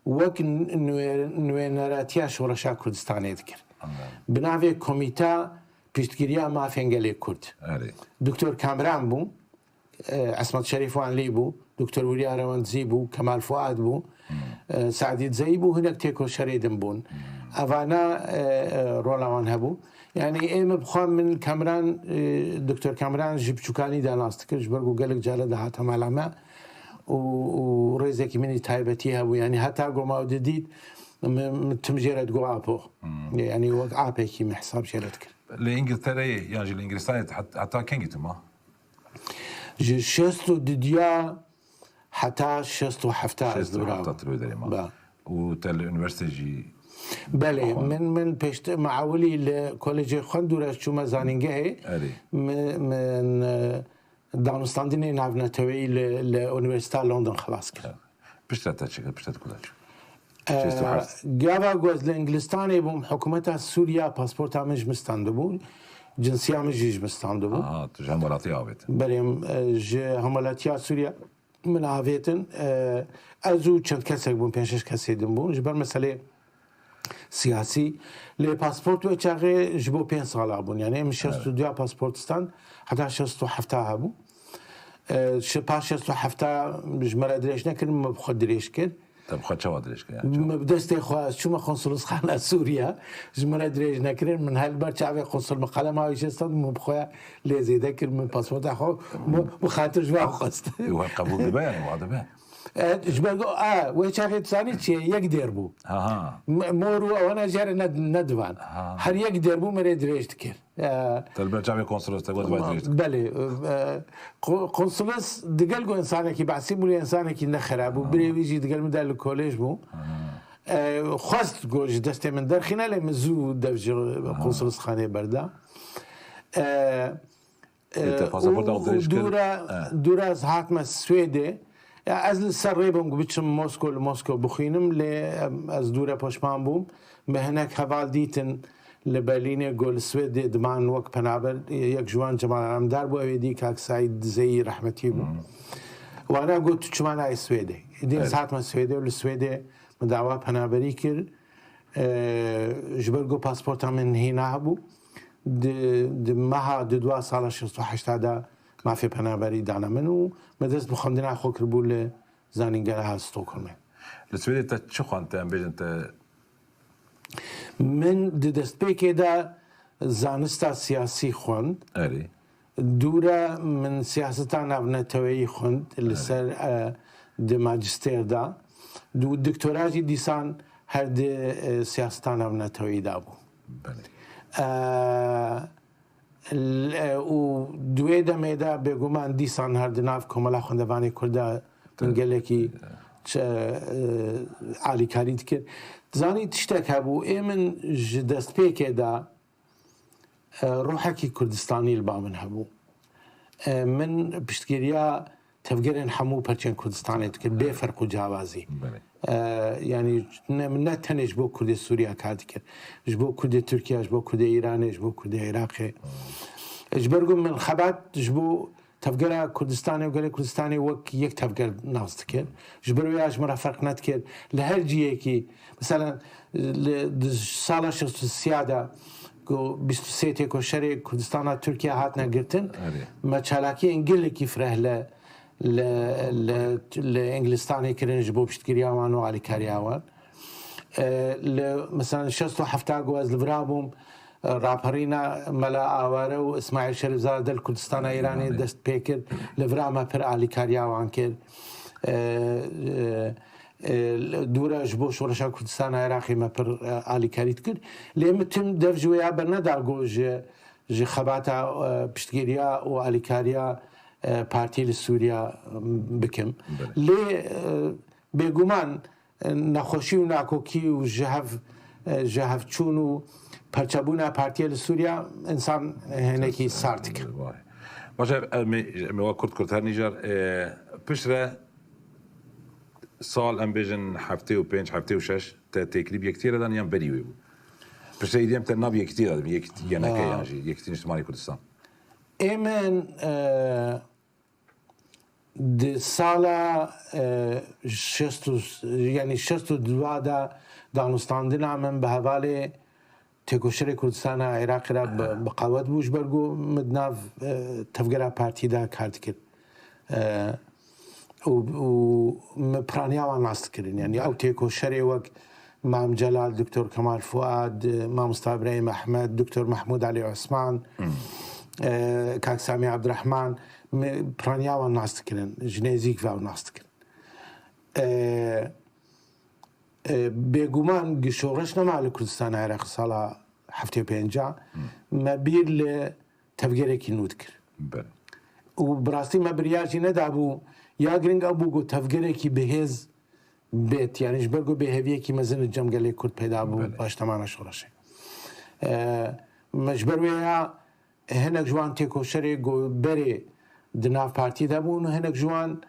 wek nû-, nûêneratiya Şoreşa Kurdistanê dikir. Bi navê Komîta Piştgiriya Mafên Gelê Kurd. Doktor Kamran bû, e, Esmet Şerîf Wanlî bû, Doktor Wîrya Rewendzî bû, Kemal Fuad bû, e, Se'dî Dizeyî bû, hinek têkoşerê din bûn. Evana, e, e, rola wan hebû. Yanî ê min bi xwe min Kamran, e, Doktor Kamran ji biçûkanî de nas dikir, ji ber ku gelek care dihate mala me û, û rêzekî min î taybetî hebû. Yanî heta ku ma didît, min, min tim jê re digot apo. Yanî wek apekî min hesab jê re dikir. Li Îngiltereyê yan jî li Îngilistanê het-, heta kengî tu ma? Ji şêst û dudiya heta şêst û hefta ez li wir bûm. Şêst û hefta tu li wê derê ma. Be. Û te li unîversîte jî Belê, xwend? Min, min pêşt-, me ewilî li kolejê xwend û re çûme zanîngehê. Erê. Mi-, min, e, danûstandinê navneteweyî li, li Unîversîteya London xilas kir. Piştre te çi kir? Piştre te ku de çû? E, Şêst û heft. Gava ku ez li Îngilistanê bûm, hikûmeta Sûriya pasporta min ji min standibû, cinsiya min jî ji min standibû. Aha, tu ji hemwelatiyê avêtin. Belê, e, ji hemwelatiya Sûriya min avêtin. E, ez û çend kesek bûn, pênc şeş kesê din bûn. Ji ber meselê siyasî. Lê pasport wê çaxê ji bo pênc sala bûn. Yanî min şêst û duya pasport stand, heta şêst û hefta hebû. E, şi-, paş şêst û hefta ji me re dirêj nekirin, min bi xwe dirêj kir. Te bi xwe çawa dirêj kir? Yani, çawa? Min bi destê xwe, ez çûme konsulosxana Sûriya, ji min re dirêj nekirin. Min her ber çavê konsul, min qelema wî jê stand, min bi xwe lê zêde kir, min pasporta xwe, min bi xatir ji wan xwest. Û her qebûl dibe, yani, wa dibe? E, ji ber ku, a, wê çaxê tu zanî çi ye? Yek dêr bû. Ha, ha. M-, mor û ewana jê re ne, nedivan. Ha. Her yek dêr bû, min rê dirêj dikir. E, Te li ber çavê konsolos te got vay dirêj dikir. Belê. E, ko-, konsolos digel ku insanekî behsî bû, lê insanekî ne xera bû. Ha. Birê wî jî digel min de li kolêj bû. Ha. E, xwest ku ji destê min derxîne, lê min zû dev ji konsolosxanê berda. E, Ê, te pasaporta xwe dirêj kir? Dûra, dûra ez hatime Swêdê. Ya, ez li ser rê bûm ku biçim Mosko, li Mosko bixwînim, lê, em, ez dûre poşman bûm. Me hinek heval dîtin li Berlînê ku li Swêdê diman wek penaber, yek ji wan Cemal Alemdar bû, ew ê dî Kak Seîd Dizeyî rehmetî bû. Wana got, "Tu çima nayê Swêdê?" Dê ez hatime Swêdê û li Swêdê min dawa penaberî kir. E, ji ber ku pasporta min hîna hebû, di, di meha dudwa sala şêst û heşta de mafê penaberî dane min û me dest bi xwendina xwe kiribû li Zanîngeha Stockholmê. Li Swêdê te çi xwend, te em bêjin te? Min di destpêkê de zanista siyasî xwend. Erê. Dûre min siyaseta navneteweyî xwend li ser, e, di majistêr de. Du-, doktora jî dîsan her di, e, siyaseta navneteweyî de bû. Belê. E, l-, e, û di wê demê de bêguman dîsan her di nav Komela Xwendevanê Kurd de min gelekî ç-, e, alîkarî dikir. Dizanî tiştek hebû, ê min ji destpêkê de e, ruhekî Kurdistanî li ba min hebû. E, min piştgiriya tevgerên hemû perçên Kurdistanê dikir, bê ferq û ciyawazî. Belê. E, yanî ne, min ne tenê ji bo Kurdê Sûriya kar dikir. Ji bo Kurdê Tirkiya, ji bo Kurdê Îranê, ji bo Kurdê Iraqê. Ji ber ku min xebat ji bo Tevgera Kurdistanê û gelê Kurdistanê wek yek tevger nas dikir. Ji ber wê ya ji min re ferq nedikir. Li her cihekî, mesela, li, di sala şêst û sê de ku bîst û sê têkoşerê Kurdistana Tirkiye hatine girtin, Erê. me çalakiyên gelekî fireh li, li, li, li Îngilistanê kirin ji bo piştgiriya wan û alîkariya wan. E, li, mesela, şêst û heft ku ez li vira bûm, Raperîna Mela Aware û Îsmaîl Şerîfzade li Kurdistana Îranê dest pê kir. Li vira me pir alîkariya wan kir. E, e, e, dûre ji bo Şoreşa Kurdistana Iraqê me pir, e, alîkarî dikir. Lê min tim dev ji wê ya berneda ku ji, ji xebata, e, piştgiriya û alîkariya e, partî li Sûriya, e, bikim. Belê. Lê, e, bêguman, e, nexweşî û nakokî û ji hev, e, ji hevçûn û perçebûna partiyê li Sûriya însan, e, hinekî sar dike. Vay. Baş e, em ê, em ê wa kurt kurt her nîjar, e, piştre sal, em bêjin heftê û pênc, heftê û şeş, te têkilî bi yekitiyê re dan yan berî wê bû? Piştre êdî em te nav yekitiyê re dibin, yek-, yeneke Ha. yan jî, Yekitî Niştimanî Kurdistan. Ê min, e, di sala, e, şeş û, yanî şeş û dua de danûstandina min bi hevalê têkoşerê Kurdistana Iraqê re bi, bi qewet bû, ji ber ku min di nav, e, tevgera partî de kar dikir. E, û, û min piraniya wan nas dikirin. Yanî ew têkoşerê wek Mam Celal, Doktor Kemal Fuad, Mamosta Îbrahîm Ehmed, Doktor Mehmûd Elî Osman, e, Kak Samî Ebdirehman, min piraniya wan nas dikirin. Ji nêzîk ve ew nas dikirin. E, e, bêguman gi şoreş nema li Kurdistana Iraqê sala heftê û pênc a, me bîr li tevgerekî nû dikir. Belê. Û bi rastî me biryar jî nedabû, ya giring ew bû ku tevgerekî bihêz bêt, yanî ji ber ku bêheviyekî mezin li cem gelê Kurd peyda bû Belê. paştemana şoreşê. E, me ji ber wê ya hinek ji wan têkoşerê ku berê di nav partî de bûn û hinek ji wan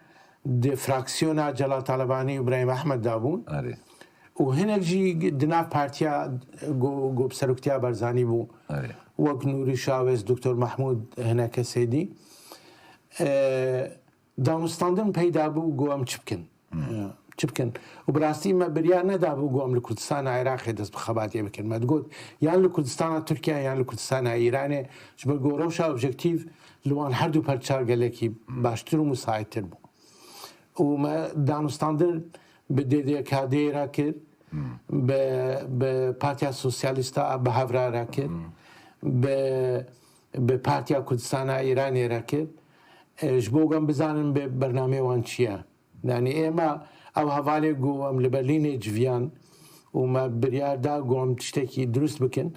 di fraksiyona Celal Talebanî û Îbrahîm Ehmed de bûn. Erê. Û hinek jî di nav partiya ku, ku bi seroktiya Barzanî bû. Erê. Wek Nûrî Şawêz, Doktor Mehmûd, hinek kesê dî. E, danûstandin peyda bû ku em çi bikin? Hmm. E, çi bikin? Û bi rastî me biryar nedabû ku em li Kurdistana Iraqê dest bi xebatê bikin. Me digot, yan li Kurdistana Tirkiye, yan li Kurdistana Îranê, ji ber ku rewşa objektîf li wan her du perçar gelekî Hmm. baştir û musaîttir bû. Û me danûstandin bi D D K D'ê re kir, Hmm. bi, bi Partiya Sosyalîsta bi hev re re kir, Hmm. bi, bi Partiya Kurdistana Îranê re kir. E, ji bo ku em bizanin bi bernameyê wan çi ye. Yanî ême ew hevalê ku em li Berlînê civiyan û me biryar da ku em tiştekî dirust bikin.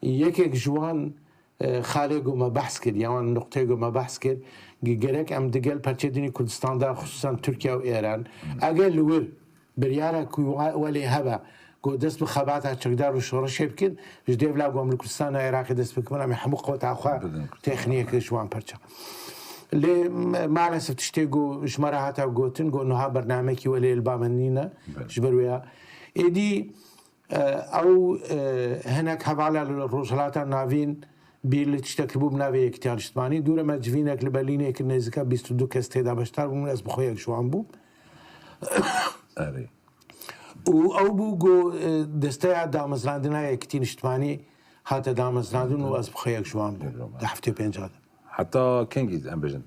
Yekek ji wan, e, xalê ku me behs kir, ya wan nuqteyê ku me behs kir, ge-, gerek em digel perçê dinî Kurdistan de, xisûsen Tirkiye û Êran, eger li wir biryara ku wa-, welê hebe, ku dest bi xebata çekdar û şoreşê bikin, ji dêvla ku em li Kurdistana Iraqê dest bikin, em ê hemû qeweta xwe Bidin Kurdistan. têxiniyeke ji wan perça. Lê me-, maalesef tiştê ku ji me re hate gotin, ku niha bernamekî welê li ba me nîne, Belê. ji ber wê ya. Êdî, e, ew, e, hinek hevala li Rojhilata Navîn bîr li tiştek bû bi navê Yekîtiya Niştimanî. Dûre me civînek li Berlînê kir, nêzîka bîst û du kes tê de beşdar bûn, ez bi xwe yek ji wan bûm. Erê. Û ew bû ku, e, desteya damezrandina Yekîtî Niştimanî hate damezrandin û ez bi xwe yek ji wan bûm. Di heftê û pênc de. Heta kengî em bêjin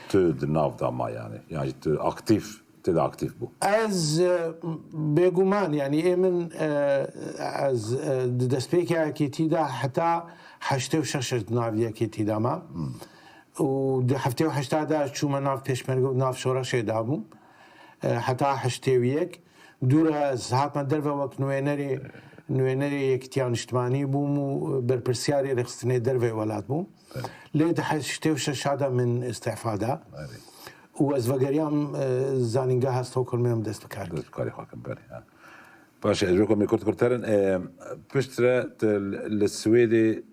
tu di nav de ma yani? Yan jî tu aktîf, tê de aktîf bû? Ez, e, bêguman, yani ê min, e, ez, e, di destpêka yekîtî de heta heştê û şeş di nav yekîtî de ma. Hmm. Û di heftê û heşta de çûme nav pêşmerge û nav şoreşê de bûm. E, heta heştê û yek. Dû re ez hatme derve wek nûênerê, nûênerê Yekîtiya Niştimanî bûm û berpirsiyarê rêxistinê derveyê welat bûm. Evet. Lê di heştê û şeş de min îstifa da. Evet. Û ez vegeriyam, e, zanîngeha Stockholmê em dest bi kar kir. Dest bi karê xwe kirin, belê, ha. Baş e, ez wê komê kurt kurterin. E, piştre tu li Swêdê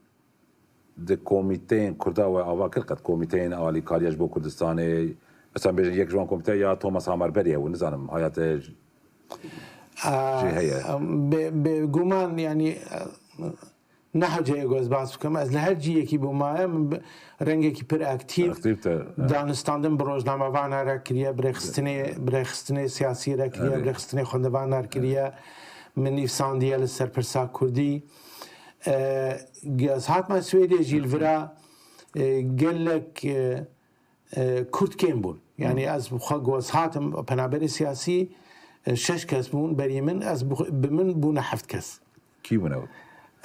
di komîteyên Kurda we ava kir, qet komîteyên alîkariya ji bo Kurdistanê, mesela bêjin yek ji wan komîte ya Thomas Hammarberg hebû, nizanim, haya te j-, A, jê heye. Bê, bêguman, yani, e, ne hewceyê ku ez behs bikim, ez li her cihekî bûmaye, min bi, rengekî pir aktîf, Aktîf te, e. danistandin bi rojnamevanan re kiriye, bi rêxistinê, bi rêxistinê siyasî re kiriye, Erê. bi rêxistinê xwendevanan re kiriye, min nivîsandiye li ser pirsa Kurdî. E, ez hatme Swêdê jî li vira, e, gelek, e, e, Kurd kêm bûn. Yani ez bi xwe got, ez hatim penaberê siyasî, e, şeş kes bûn berî min, ez bi, bi min bûne heft kes. Kî bûne?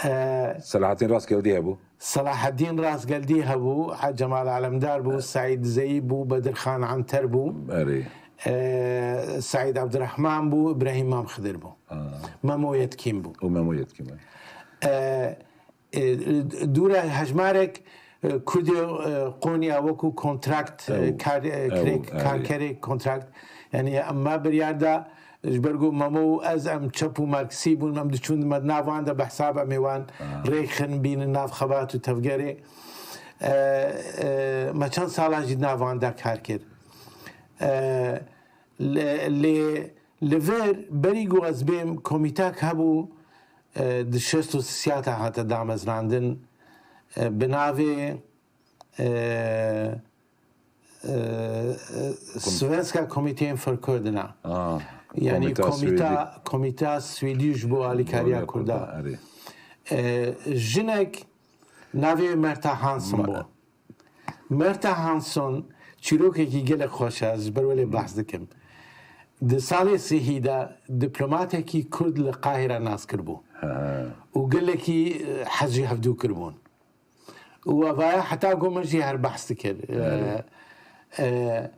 E, Selahattin Rastgeldî hebû? Selahattin Rastgeldî hebû, Cemal Alemdar bû, Seîd Zeyî bû, Bedirxan Anter bû, Erê. e, Seîd Abdurrahman bû, Îbrahîm Mam Xidir bû. Aa. Memo Yetkin bû. Û Memo Yetkin bû. E, E, dûre hejmarek Kurdê Qonya wekû kontrakt, kar, karkerê kontrakt. Yanî me biryar da, ji ber ku Memo û ez em çep û marksî bûn, em diçûn me di nav wan de behsa em ê wan rêxin bînin nav xebat û tevgerê. Me çend sala jî di nav wan de kar kir. Lê, lê li vir berî ku ez bêm komîtek hebû, di şêst û sisiyata hate damezrandin, bi navê, e, e, Svenska Kommittén för Kurderna. Yanî komîta, komîta Swêdî ji bo alîkariya Kurda. Jinek navê Merta Hansen bû. Merta Hansen çîrokekî gelek xweş e, ez ji ber wê lê behs dikim. Di salê sihî de diplomatekî Kurd li Qahîre nas kiribû. Û gelekî, e, hez ji hevdû kiribûn. Û evaya heta ku min jî her behs dikir. E, e,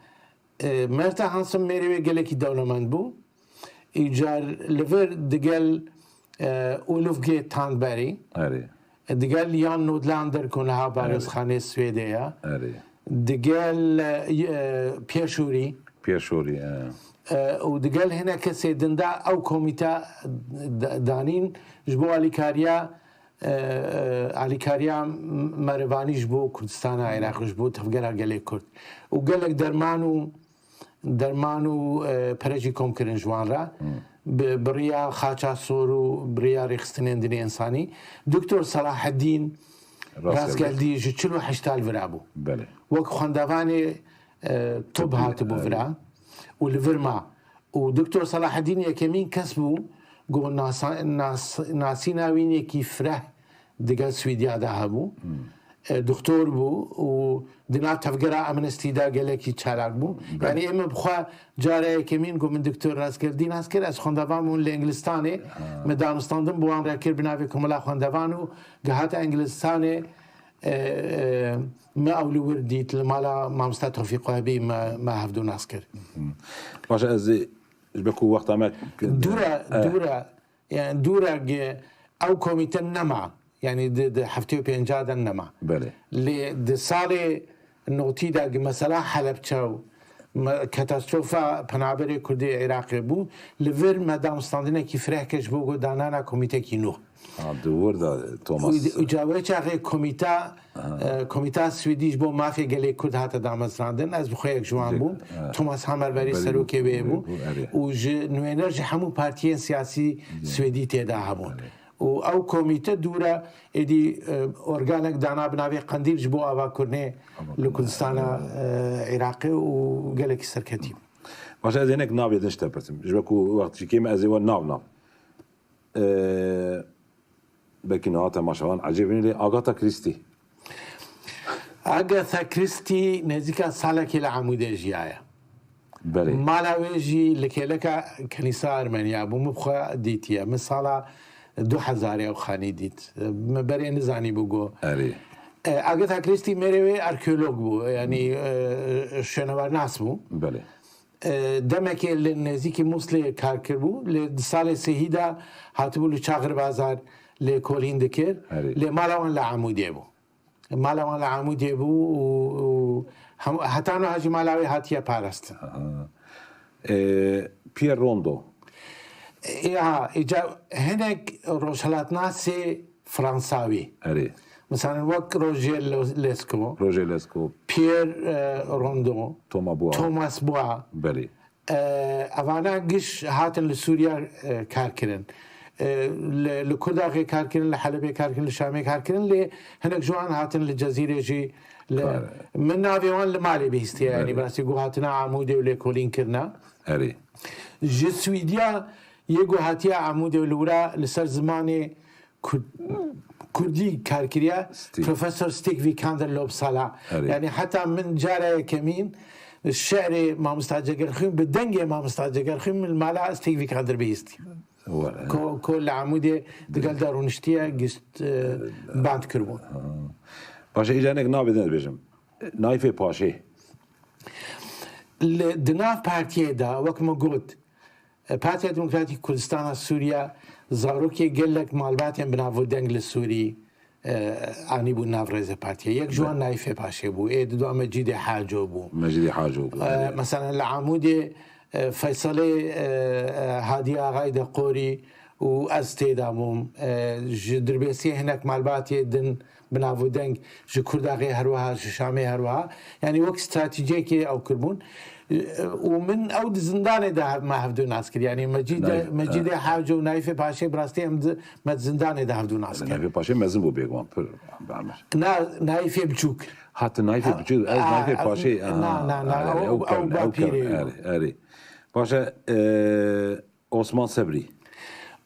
e, Merta Hansen mêrê wê gelekî dewlemend bû. Îcar li vir digel, e, Ulf G. Thandberg, digel Jan Nordlander ku niha barozxanê Swêdê ye, digel, e, Pierre Schori, Pierre Schori, e, û digel hinek kesê din de ew komîte da-, danîn ji bo alîkariya, e, e, alîkariya merivî ji bo Kurdistana Iraq, ji bo tevgera gelê Kurd. Û gelek derman û derman û, e, pere jî kom kirin ji wan re. Bi, bi riya xaça sor û bi riya rêxistinên din ê însanî. Doktor Selaheddîn Rastgeldî ji çil û heşt li vira bû. Wek xwendevanê, e, tib hatibû vira û li vir ma. Û Doktor Selaheddîn yekemîn kes bû ku nasa-, nas-, nasîna wîn yekî fireh digel Swîdya de hebû. E, doktor bû û di nav tevgera Amnesty de gelekî çalak bû. Yanî ê min bi xwe cara yekemîn ku min Doktor Rastgeldî nas kir, ez xwendevan bûm li Îngilistanê. Me danûstandin bi wan re kir bi navê Komela Xwendevan û gihate Îngilistanê, e, e, me ew li wir dît, li mala mamosta Tofîq Wehbî me, me hevdû nas kir. Baş e, ez ê ji ber ku wexta me dûr e, dûr e. Yani dûre ge-, ew komîte nema. Yani di, di heftê û pênca de nema. Belê. Lê di salê notî de ge mesela Helebçe û me-, katastrofa penaberê Kurdê Iraqê bû, li vir me danûstandinekî fireh kir ji bo danana komîtekî nû. Ha, di wir de Thomas. Û, û ca wê çaxê komîta, e, komîta Swêdî ji bo mafê gelê Kurd hate damezrandin. Ez bi xwe yek ji wan bûm. Thomas Hammer berî serokê wê bû. Û ji nûêner ji hemû partiyên siyasî Swêdî tê de hebûn. Û ew komîte dûre êdî, e, organek dana bi navê Qendîl ji bo avakirinê li Kurdistana, e, Iraqê û gelekî serketî bû. Baş e, ez hinek navê din ji te pirsim. Ji ber ku wext jî kêm e, ez ê we nav nav. E, belkî niha temaşevan ecêb in lê Agatha Christie. Agatha Christie nêzîka salekê li Amûdê jiyaye. Belê. Mala wê jî li kêleka Kenîsa Ermeniya bû. Min bi xwe dîtiye. Min sala du hezarê ew xanî dît. Min berê nizanî bû go. Erê. E, Agatha Christie mêrê wê arkeolog bû. Yanî, e, şûnewarnas bû. Belê. E, demekê li nêzîkî Mûslê kar kiribû. Lê di salê sêhî de hatibû li Çaxir Bazar lêkolîn dikir. Erê. Lê mala wan li Amûdê bû. Mala wan li Amûdê bû û, û hem, heta niha jî mala wê hatiye parastin. Aha. E, Pierre Rondeau. E, ha, îca hinek rojhilatnasê Fransawî. Erê. Misalan wek Roger Lo-, Lescot, Roger Lescot, Pierre, e, Rondeau, Thomas Bois. Thomas Bois. Belê. E, evana giş hatin li Sûriya, e, kar kirin. E, li, li Kurdaxê kar kirin, li Helebê kar kirin, li Şamê kar kirin, lê hinek ji wan hatin li Cezîrê jî. Li, min navê wan li malê bihîstiye, yanî bi rastî ku hatina Amûdê û lêkolîn kirine. Erê. Ji Swîdiya yê ku hatiye Amûdê û li wira li ser zimanê Kur-, Kurdî kar kiriye, Profesor Stig Vikander li Uppsala. Erê. Yanî heta min cara yekemîn şi'rê mamosta Cegerxwîn bi dengê mamosta Cegerxwîn min li mala Stig Vikander bihîstî. Ko, ko li Amûdê digel de rûniştiye, gişt, e, band kiribûn. Paşê îca hinek navê din dibêjim. Naîfê Paşê. Li, di nav partiyê de, wek min got, Partiya Demokratîk Kurdistana Sûriye zarokê gelek malbatên bi nav û deng li Sûrî, e, anîbû nav rêzê partiyê. Yek ji wan Naîfê Paşê bû. Ê di dua Mecîdê Haco bû. Mecîdê Haco bû, E, erê. Mesela li Amûdê, e, Feysalê, e, e, Hadî Axayî de Qorî û ez tê de bûm. E, ji Dirbêsiyê hinek malbatê din bi nav û deng, ji Kurdaxê herwiha, ji Şamê herwiha. Yanî wek stratejiyekê ew kirbûn. E, û min ew di zindanê de hev-, me hevdu nas kir. Yanî Mecîdê, Naîf, Mecîdê e. Haco û Naîfê Paşê bi rastî em di, me di zindanê de hevdu nas kir. Naîfê Paşê mezin bû bêguman, pir, Amir. Na, Naîfê Biçûk. Hat Naîfê Biçûk, ez A, Naîfê a, Paşê, na, aha, na, na, erê, ew, ew kevn, ew kevn, bapîrê yo. Erê, erê. Paşa, e, Osman Sebrî.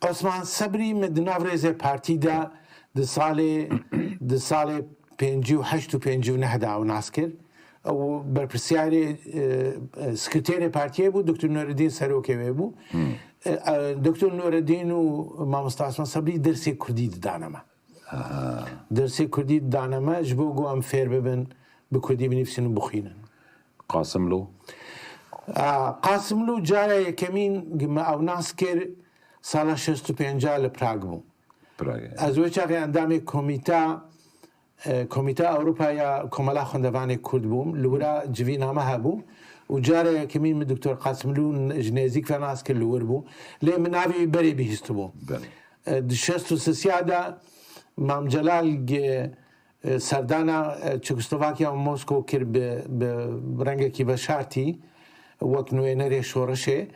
Osman Sebrî min di nav rêzê partî de di salê, di salê pêncî û heşt û pêncî û neh de ew nas kir. Ew berpirsiyarê, e, e, sekreterê partiyê bû, Doktor Nureddin serokê wê bû. Hmm. E, e, Doktor Nureddin û Mamosta Osman Sebrî dersê kurdî didane me. Aha. Dersê kurdî didane me ji bo ku em fêr bibin, bi kurdî binivîsin û bixwînin. Qasimlo? A, Qasimlo cara yekemîn me ew nas kir, sala şêst û pênc li Prag bû. Prag, e. Ez wê çaxê endamê komîta, e, Komîta Ewropa ya Komela Xwendevanê Kurd bûm. Li wira civîna me hebû û cara yekemîn min Doktor Qasimlo n-, ji nêzîk ve nas kir, li wir bû. Lê min navê wî berê bihîstibû. Belê. E, di şêst û sisiya de Mam Celal ge-, e, serdana, e, Çekoslovakya û Moskow kir bi, bi rengekî veşartî wek nûênerê şoreşê.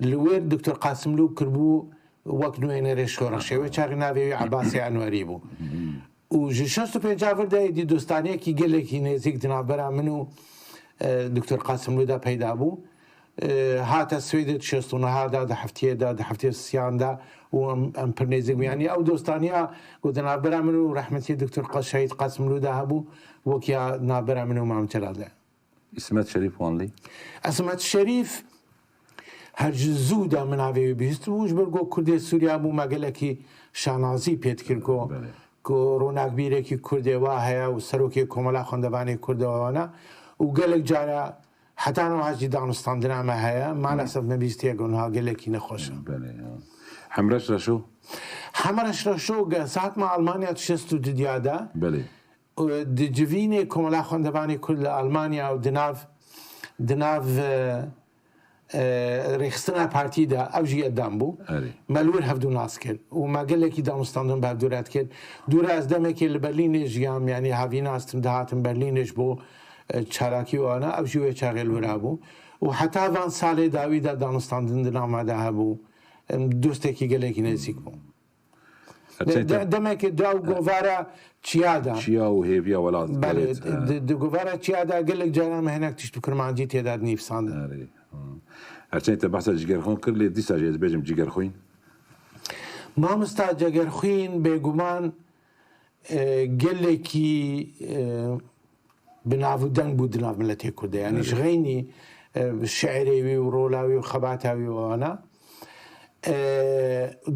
Li wir Doktor Qasimlû kirbû wek nûênerê şoreşê. Wê çaxê navê wî Ebasê Enwerî bû. Û ji şêst û pênc vir de êdî dostaniyekî gelekî nêzîk di navbera min û, e, Doktor Qasimlû de peyda bû. E, hate Swêdê di şêst û neh de, di heftiyê de, di heftiyê siyan de û em, em pir nêzîk bûn. Yanî ew dostaniya ku di navbera min û rehmetî Doktor Qa-, Şehîd Qasimlû de hebû, wek ya navbera min û Mam Celal de. Îsmet Şerîf Wanlî? Îsmet Şerîf her ji zû de min navê wî bihîstibû, ji ber ku Kurdê Sûriya bû, me gelekî şanazî pê dikir ku, Belê. ku ronakbîrekî Kurdê wa heye û serokê Komela Xwendevanê Kurd e wana û gelek cara heta niha jî danûstandina me heye. Malesef me bihîstiye ku niha gelekî nexweş e. Belê, ya. Hemreş Reşo? Hemreş Reşo, ge-, ez hatime Almanya di şêst û du de. Belê. Û di civînê Komela Xwendevanê Kurd li Almanya û di nav, di nav, e, e, rêxistina partî de ew jî endam bû. Erê. Me li wir hevdu nas kir û me gelekî danûstandin bi hevdu re dikir. Dûre ez demekê li Berlînê jiyam, yanî havîna ez tim dihatim Berlînê ji bo, e, çalakî û ana, ew jî wê çaxê li wir hebû. Û heta van salê dawî de danûstandin di nav me de hebû. Em dostekî gelekî nêzîk bû. De-, de-, demekê di ew govara çiya de. Çiya û hêviya welat Belê, gelêt, e. di, di govara çiya de gelek caran me hinek tişt bi kurmancî tê de dinivîsandin. Erê, hı. Erçenê te behsa Cigerxwîn kir, lê dîsa jî ez dibêjim Cigerxwîn. Mamosta Cegerxwîn bêguman, e, gelekî, e, bi nav û deng bû di nav miletê Kurdê. Yanî Erê. ji xeynî, e, şiirê wî û rola wî û xebata wî û ana. E,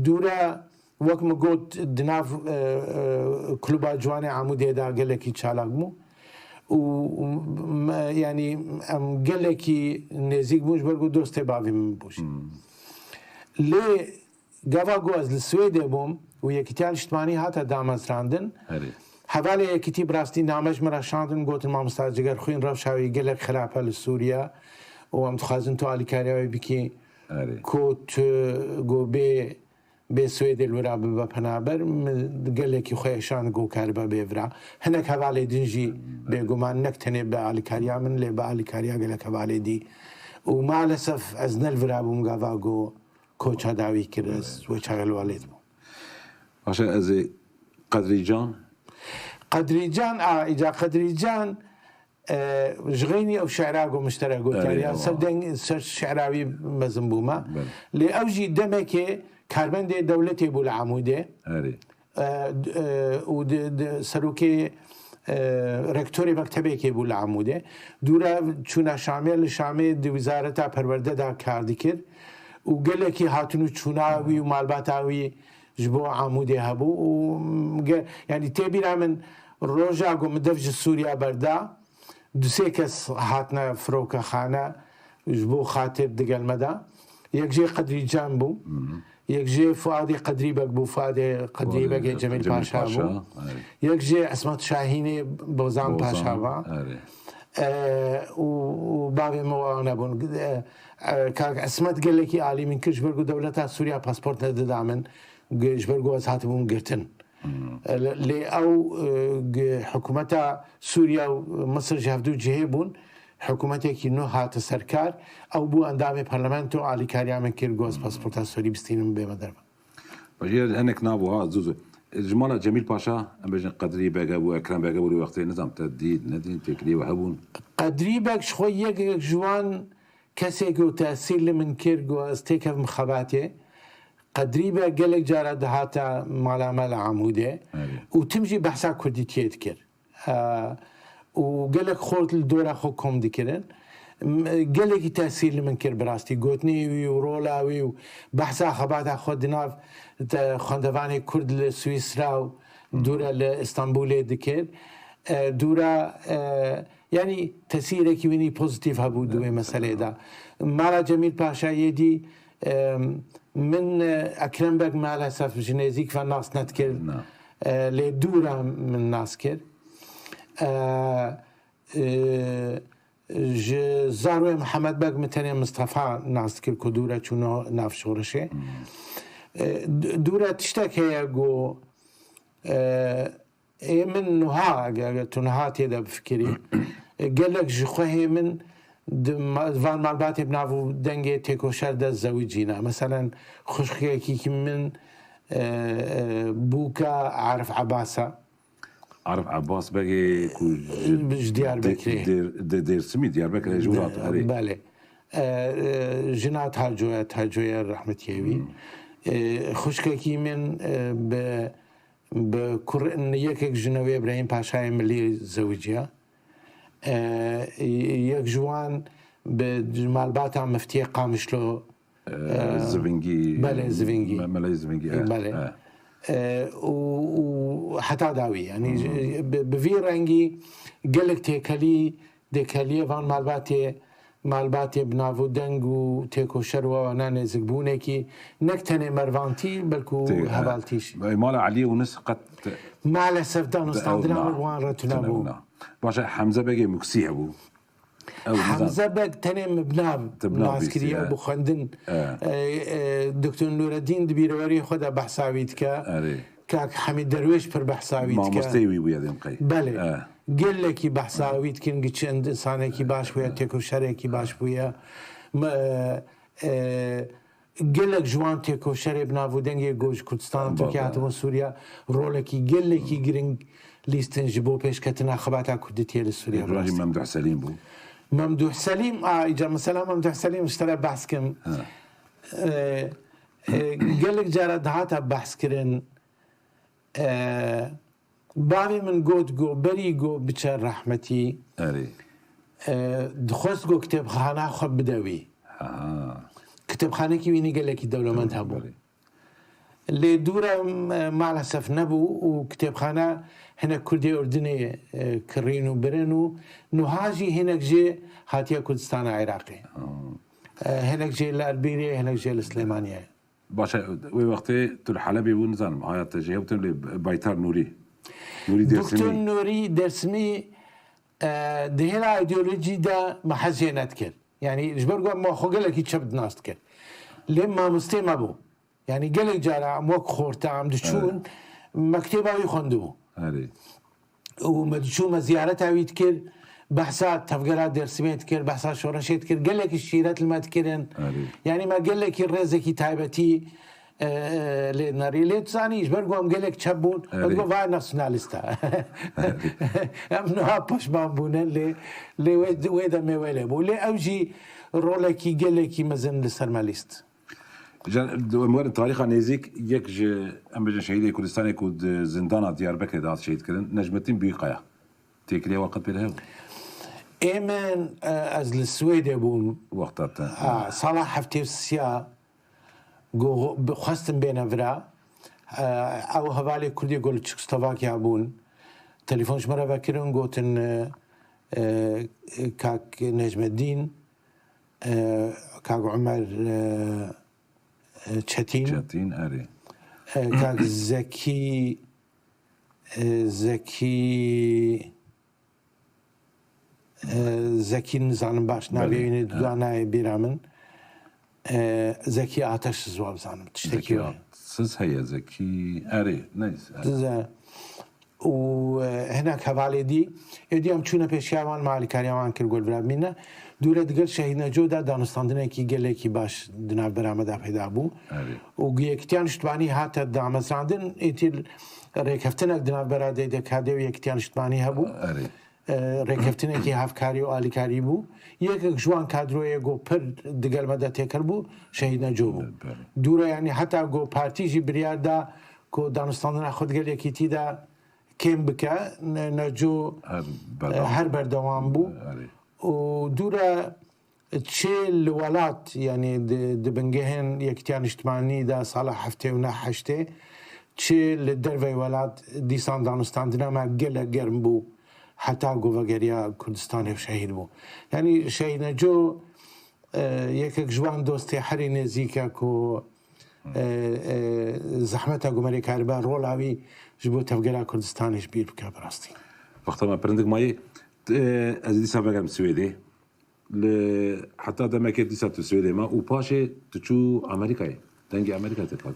dûre, wek min got, di nav, e, e, Kluba Ciwanê Amûdê de gelekî çalak bû. Û, û me, yanî em gelekî nêzîk bûn ji ber ku dostê bavê min bû jî. Hmm. Lê gava ku ez li Swêdê bûm û Yekîtiya Niştimanî hate damezrandin, Erê. hevalê Yekîtî bi rastî name ji min re şandin, gotin, Mamosta Cigerxwîn rewşa wî gelek xirab e li Sûriye û em dixwazin tu alîkariya wê bikî Erê. ku tu, ku bê, bê Swêdê li wira bibe penaber. Min gelekî xwe êşand ku karibe bê vira. Hinek hevalê din jî bêguman nek tenê bi alîkariya min, lê bi alîkariya gelek hevalê dî. Û malesef ez ne li vira bûm gava ku koça dawî kir, ez wê çaxê li welêt bûm. Başa ez ê Qedrî Can? Qedrî Can, a, îca Qedrî Can, e, ji xeynî ew şi'ra ku min ji te re got, Erê, yanî ya ewa. ser deng, ser şi'ra wî mezin bûme. Belê. Lê ew jî demekê karbendê dewletê bû li Amûdê. Erê. E, d-, e, û di, di, serokê, e, rektorê mektebekê bû li Amûdê. Dûre çûna Şamê, li Şamê di Wizareta Perwerde de kar dikir û gelekî hatin û çûna wî û malbata wî ji bo Amûdê hebû û ge-, yanî tê bîra min roja ku min dev ji Sûriya berda, du sê kes hatine firokekhane ji bo xatir digel me de. Yek jê Qedrî Can bû. Hı hı. Yek jê Fuadê Qedrî Beg bû, Fuadê Qedrî Begê Cemîl Paşa bû. Yek jê Esmet Şahînê Bozan Paşa ba. E, û, û bavê min wa nebûn. E, e, Kak Esmet gelekî alî min kir, ji ber ku dewleta Sûriya pasport nedida min, ji ber ku ez hatibûm girtin. E, lê ew, e, g-, hikûmeta Sûriya û Misir ji hevdu cihê bûn. Hikûmetekî nû hate ser kar. Ew bû endamê parlamento, alîkariya min kir, got, ez pasporta Sûrî bistînim bême derve. Bajêr hinek nabû ha, zû zû. Ji mala Cemîl Paşa, em bêjin Qedrî Beg hebû, Ekrem Beg hebû, wê wextê nizam te dît, nedît, têkilî we hebûn. Qedrî Beg ji xwe yek, yek ji wan kesê ku tesîr li min kir, ku ez têkevim xebatê. Qedrî Beg gelek cara dihata mala me li Amûdê û tim jî behsa kurdîtiyê dikir. E, û gelek xort li dora xwe kom dikirin. M-, gelekî tesîr li min kir bi rastî. Gotinê wî û rola wî û behsa xebata xwe di nav te-, xwendevanê kurd li Swîsra û dûra li Îstanbulê dikir. E, dûra, e, yanî tesîrekî wînî pozîtîf hebû di wê meseleyê de. Mala Cemîl Paşayê dî, e, min, e, Ekrem Beg maalesef ji nêzîk ve nas nedikir. E, lê dûra min nas kir. E, e, ji zarwê Mihemed Beg min tenê Mistefa nas dikir ku dûre çû nav şoreşê. E, d-, dûre tiştek heye ku, e, ê min nuha, eger, eger tu niha tê de bifikirî, e, gelek ji xwehê min di ma-, van malbatê bi nav û dengê têkoşer de zewicîne. Meselen, xwişkekî min, e, e, bûka Arif Ebas e. Arif Abbas Begê ku ji Diyarbekirê. Dêr-, Dêrsimî, Diyarbekirê ji wir hat, erê. Belê. E, e, jina Tacoya, Tacoya rehmetiyê wî. E, xwişkekî min, e, bi, bi kur-, yekek ji newê Îbrahîm Paşayê Milî zewiciya. E, yek ji wan bi malbata Miftiyê Qamişlo, Ee, Zivingî, belê, Zivingî. Me-, Meleyê Zivingî, e, belê. E, û, û heta dawî, yanî, bi, bi vî rengî gelek têkelî, têkeliyê van malbatê, malbatê bi nav û deng û têkoşer û wana nêzikbûnekî, nek tenê mervantî, belkû hevaltî jî. Mala Eliyê Unis qet. Maalesef danûstandina min wan re tune bû. Baş e, Hemze Begê Muksî hebû. Hemze Beg tenê min bi nav nas kiriye û bi xwendin. E, e, Doktor Nureddin di bîreweriyê xwe de behsa wî dike. Kak Hemîd Derwêş pir behsa wî dike. Mamosteyê wî bûye dêm qey. Belê. Gelekî behsa wî dikin, giçin, insanekî baş bûye, têkoşerekî baş bûye. Me, e, e, Gelek ji wan têkoşerê bi nav û dengê ku ji Kurdistana Tirkiye hatibûn Sûriye, rolekî gelekî giring lîstin ji bo pêşketina xebata kurdîtiyê li Sûriye. Yek ji wan jî Memduh Selîm bû. Memduh Selîm, a, îca mesela Memduh Selîm ji te re behs kim. E, e, gelek cara dihata behs kirin. E, Bavê min got, got, berî got biçe rehmetî, Erê. e, dixwest got kitêbxana xwe bide wî. Ha. Kitêbxanekî wî ne gelekî dewlemend hebû. Belê. Lê dûre, e, maalesef nebû û kitêbxana hinek Kurdê Urdinê, e, kirîn û birin û nuha jî hinek jê hatiye Kurdistana Iraqê. Ha. E, hinek jê li Erbîlê, hinek jê li Silêmaniyê. Baş e, wê wextê tu li Helebê bû, nizanim, haya te jê hewtin lê Baytar Nûrî. Nûrî Dêrsimî. Doktor Nûrî Dêrsimî, e, di hêla îdeolojî de me hez jê nedikir. Yanî ji ber ku me xwe gelekî çep nas dikir. Lê mamostê me bû. Yanî gelek cara em wek xorta em diçûn, Evet. me kitêba wî xwendibû. Erê. û me diçû me ziyareta wî dikir, behsa tevgera Dêrsimê dikir, behsa şoreşê dikir, gelekî şîret li me dikirin. Erê. Yanî me gelekî rêzekî taybetî, e, e, lê nerî. Lê tu zanî, ji ber ku em gelek çep bûn, Erê. me digot, vay nasyonalîst e. Em niha peşman bûne, lê, lê wê, wê demê wê lê bû. Lê ew jî rolekî gelekî mezin li ser me lîst. Jan, em werin tarîxa nêzîk, yek ji, em bêjin, şehîdê Kurdistanê ku di zindana Diyarbekirê de hat şehîd kirin, Necmettin Büyükaya. Têkilî wan qet pê re hebû? Ê min, e, ez li Swêdê bûm. Wexta te. Ha, sala heftê û sê ya, go, bi, xwestin bêne vira. E, ew hevalê Kurdê ku li Çekoslovakya bûn. Telefon ji me re vekirin, gotin, e, e, Kak Necmettin, e, Kak Omer, e, e, Çetîn, Çetîn, erê. E, kak Zekî, e, Zekî, e, Zekî nizanim baş navê Belê, wî ne, e. duda nayê bîra min. E, Zekî Ateş ji wan bizanim. Tiştekî Zekî wê. Ateş heye, Zekî, erê, neyse. Dize. Û, e, hinek hevalê dî, êdî em çûne pêşiya wan, me alîkariya wan kir, gol vira bimîne. Dûre digel Şehîd Neco de danûstandinekî gelekî baş di navbera me de peyda bû. Erê. Û Yekîtiya Niştimanî hate damezrandin, îtî rêkeftinek di navbera D D K D û Yekîtiya Niştimanî hebû. Erê. E, rêkeftinekî hevkarî û alîkarî bû. Yekek ji wan kadroyê ku pir digel me de têkil bû, Şehîd Neco bû. Belê. Dûre, yanî heta ku partî jî biryar da ku danûstandina xwe digel Yekîtî de kêm bike, ne-, Neco, Her e, berdewam. her berdewam bû. Erê. Û dûre çi li welat, yanî di, di bingehên Yekîtiya Niştimanî de sala heftê û neh heştê, çi li dervey welat dîsan danûstandina me gelek germ bû, heta ku vegeriya Kurdistanê û şehîd bû. Yanî Şehîd Neco, e, yekek ji wan dostê herî nêzîk e ku, e, e, zehmeta ku me rê karibe, rola wî ji bo tevgera Kurdistanê ji bîr bike bi rastî. Wexta me pirindik mayê, e, ez ê dîsa vegerim Swêdê. Li heta demekê dîsa tu Swêdê ma û paşê tu çû Amerîkayê. Dengê Amerîkayê te pak.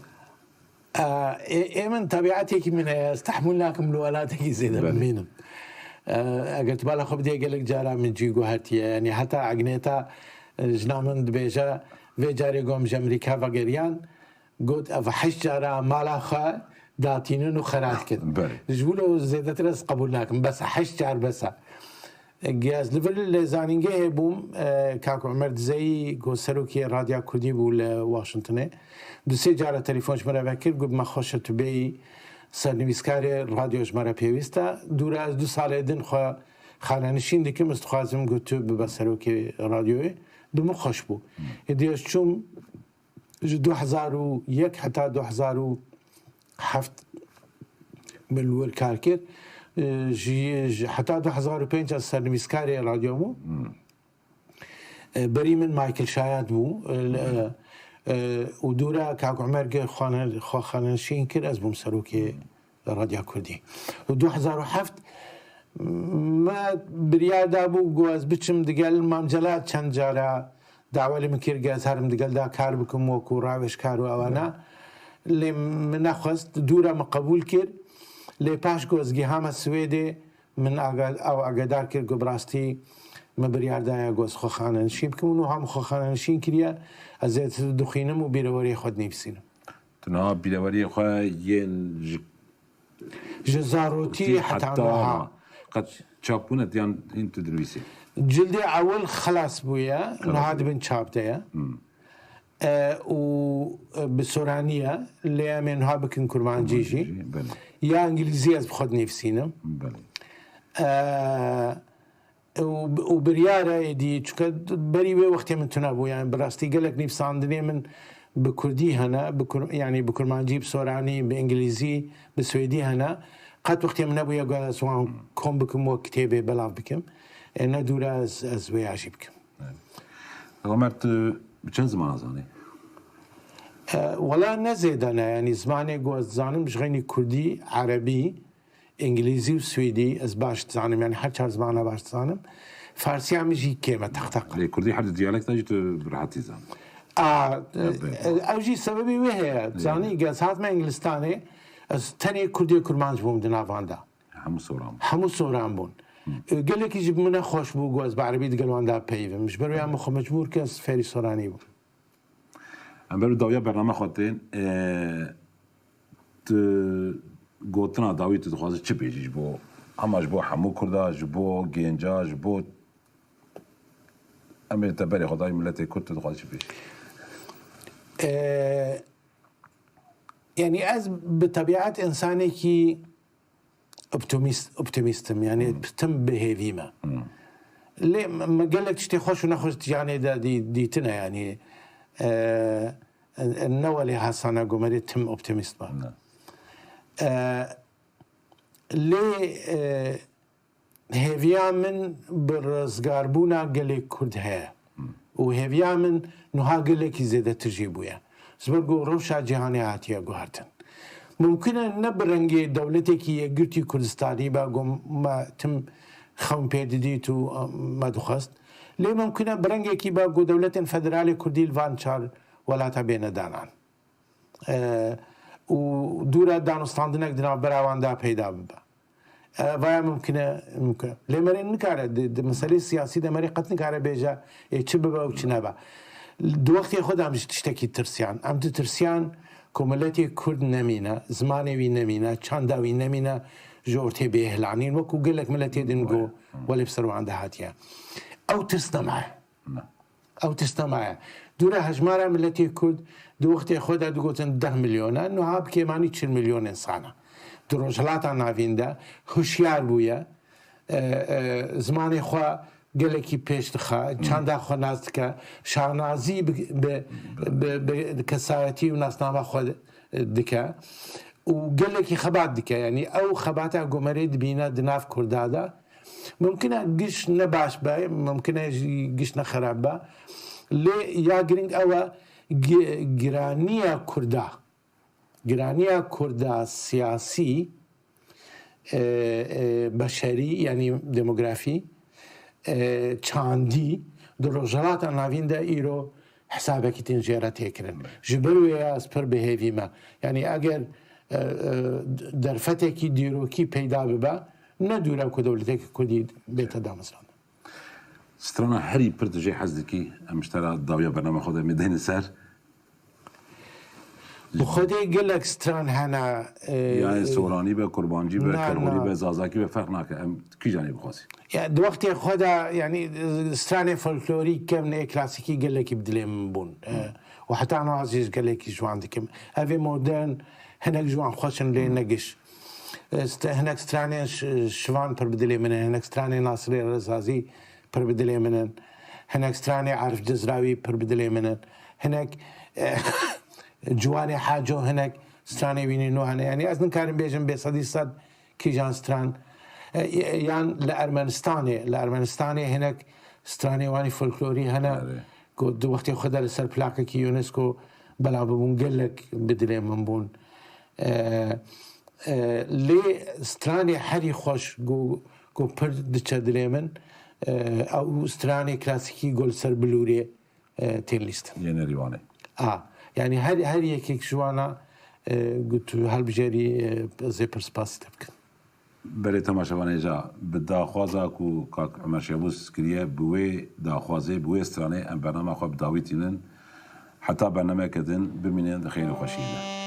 Ê, ê min tebiatekî min heye, ez tehmûl nakim li welatekî zêde Belê. bimînim. Ê, eger tu bala xwe bidê, gelek cara min cî guhertiye. Yanî heta Agneta, e, jina min dibêje, vê carê ku em ji Amerîka vegeriyan, got, ev heşt cara mala xwe datînin û xera dikin. Belê. Ji wilo zêdetir ez qebûl nakim. Bes e, heşt car bes e. Ez li vir li zanîngehê bûm, e, kak Umer Dizeyî, ku serokê Radya Kurdî bû li Washingtonê. Du sê cara telefon ji min re vekir, got, me xweş e tu bêyî sernivîskarê radyo, ji me re pêwîst e. Dûre ez du salê din xwe xanenişîn dikim, ez dixwazim ku tu bibe serokê radyoyê. Bi min xweş bû. Êdî ez çûm, ji du hezar û yek heta du hezar û heft min li wir kar kir. E, ji, ji, heta du hezar û pênc ez sernivîskarê radyo bûm. Hmm. E, berî min Michael Şayat bû. E, e, e, û dûra kak Umer ge xane-, xwe xanenişîn kir, ez bûm serokê Radya Kurdî. Û du hezar û heft me biryar dabû ku ez biçim digel Mam Celal, çend cara dawe li min kir, ku ez herim digel da kar bikim wekû rawêjkar û ewana. Lê min nexwest, dûre min qebûl kir. Lê paş ku ez gihame Swêdê, min aga-, ew agedar kir ku bi rastî min biryar daye ku ez xwe xanenişîn bikim û niha min xwe xanenişîn kiriye. Ez zêdetir dixwînim û bîreweriyê xwe dinivîsînim. Tu niha bîreweriyê xwe yên ji Ji zarokî zarokî heta heta niha. niha. Qet çap bûne, yan hîn tu dinivîsî? Cildê ewil xelas bûye, Xelas niha bûye. di bin çap de ye. Hmm. E, û, e, bi soranî ye, lê em ê niha bikin kurmancî jî. Kurmancî jî, belê. Ya îngilîzî ez bi xwe dinivîsînim. Belê. E, û, û biryar e êdî, çunke berî wê wextê min tune bû, yani bi rastî gelek nivîsandinê min bi kurdî hene, bi kur-, yani bi kurmancî, bi soranî, bi îngilîzî, bi swêdî hene. Qet wextê min nebûye ku ez wan kom bikim, wek kitêbê belav bikim. E, ne dûre ez, ez wê ya jî bikim. Evet. Omer, tu bi çend zimana zanî? E, wela ne zêde ne, yani zimanê ku ez dizanim ji xeynî kurdî, erebî, îngilîzî û swêdî ez baş dizanim, yani her çar zimana baş dizanim. Farsiya min jî kêm e, teq teq. Lê kurdî her du diyalekta jî tu bi rehetî zanî. A, Ya, be. e, ew jî sebebê wê heye. Zanî, ez hatime Îngilistanê, ez tenê kurdê kurmanc bûm di nav wan de. Hemû soran bûn. Hemû soran bûn. E, gelekî jî bi min nexweş bû, ku ez bi erebî digel wan de peyivim. Ji ber wê ya min xwe mecbûr kir, ez fêrî soranî bûm. Em ber bi dawiya bername xwe tên, e, tu gotina dawî tu dixwazî çi bêjî ji bo, hema ji bo hemû Kurda, ji bo gênca, ji bo em ê te berê xwe dayî miletê Kurd, tu dixwazî çi bêjî? E, yani ez bi tebiat insanekî optimîst, optimîst im, yani Hmm. tim bi hêvî me. Hmm. Lê me, me gelek tiştê xweş û nexweş di jiyanê de dî-, dîtine, yani, e, e, ne welê hesane ku merê tim optimîst be. Ne. E, lê, e, hêviya min bi rizgarbûna gelê Kurd heye. Hmm. Û hêviya min niha gelekî zêdetir jî bûye. Ji ber ku rewşa cîhanê hatiye guhertin. Mumkin e ne bi rengê dewletekî yekgirtî Kurdistanî be ku me tim xewn pê didît û, e, me dixwest. Lê mumkin e bi rengekî be ku dewletên federalê Kurdî li van çar welata bêne danan. E, û dûre danûstandinek di navbera wan de peyda bibe. E, vaya mumkin e, mumkin e. Lê merê nikare, di, di meselê siyasî de merê qet nikare bêje, ê çi bibe û çi nebe. Di wextê xwe de em ji tiştekî tirsiyan. Em ditirsiyan ku miletê Kurd nemîne, zimanê wî nemîne, çanda wî nemîne, ji ortê bêhêlanîn, wekû gelek miletê din ku welê bi ser wan de hatiye. Ew tirs nemaye. Ne. Ew tişt nemaye. Dûre hejmara miletê Kurd di wextê xwe de digotin deh milyon e, niha bi kêmanî çil milyon însan e. Di Rojhilata Navîn de hişyar bûye, e, e, zimanê xwe gelekî pêş dixe, çanda xwe nas dike, şanazî bi, bi, bi, bi kesayetî û nasname xwe dike û gelekî xebat dike. Yanî ew xebata ku merê dibîne di nav Kurda de, mumkin e giş ne baş be, mumkin e jî giş ne xerab be. Lê ya giring ew e, gi-, giraniya Kurda, giraniya Kurda siyasî, e, e, beşerî, yanî demografî, e, çandî, di Rojhilata Navîn de îro hesabekî din jê re tê kirin. Ji ber wê ya ez pir bi hêvî me. Yanî eger, e, e, derfetekî dîrokî peyda bibe, ne dûr e ku dewletekî Kurdî bête damezrandin. Strana herî pir tu jê hez dikî, em ji te re dawiya bername xwe de em ê deyne ser. Bi xwedê gelek stran hene, e, Yanî Soranî be, Kurbancî be, Na, Kelxorî na. be, Zazakî be, ferq nake. Em kîjanê bixwazî. Ya, di wextê xwe de, yanî, stranê folklorî kevnê klasîkî gelekî bi dilê min bûn. E, û heta niha jî gelekî ji wan dikim. Evê modern, hinek ji wan xweş in lê ne giş. E, st-, hinek stranên ş-, şivan pir bi dilê min in, hinek stranên Nasirê Rezazî pir bi dilê min in. Hinek stranê Arif Cizrawî pir bi dilê min in. Hinek, e, Ciwanê Haco, hinek stranê wî nî nû hene. Yanî ez nikarim bêjim bê sedî sed kîjan stran, e, e, yan li Ermenistanê, li Ermenistanê hinek stranê wanî folklorî hene Erê. ku di wextê xwe de li ser plakekî UNESCO belav bibûn, gelek bi dilê min bûn. E, e, lê stranê herî xweş ku, ku pir diçe dilê min, e, ew stranê klasîkî ku li ser bilûrê, e, tên lîstin. Yê Nêrîwanê. A, yanî her, her yekek ji wana, e, ku tu helbijêrî, e, ez ê pir spasî te bikim. Belê temaşevanê ca, bi daxwaza ku kak Omer Şevûz kiriye, bi wê daxwazê, bi wê stranê em bernama xwe bi dawî tînin. Heta bernameke din, bimînin di xêr û xweşiyê de.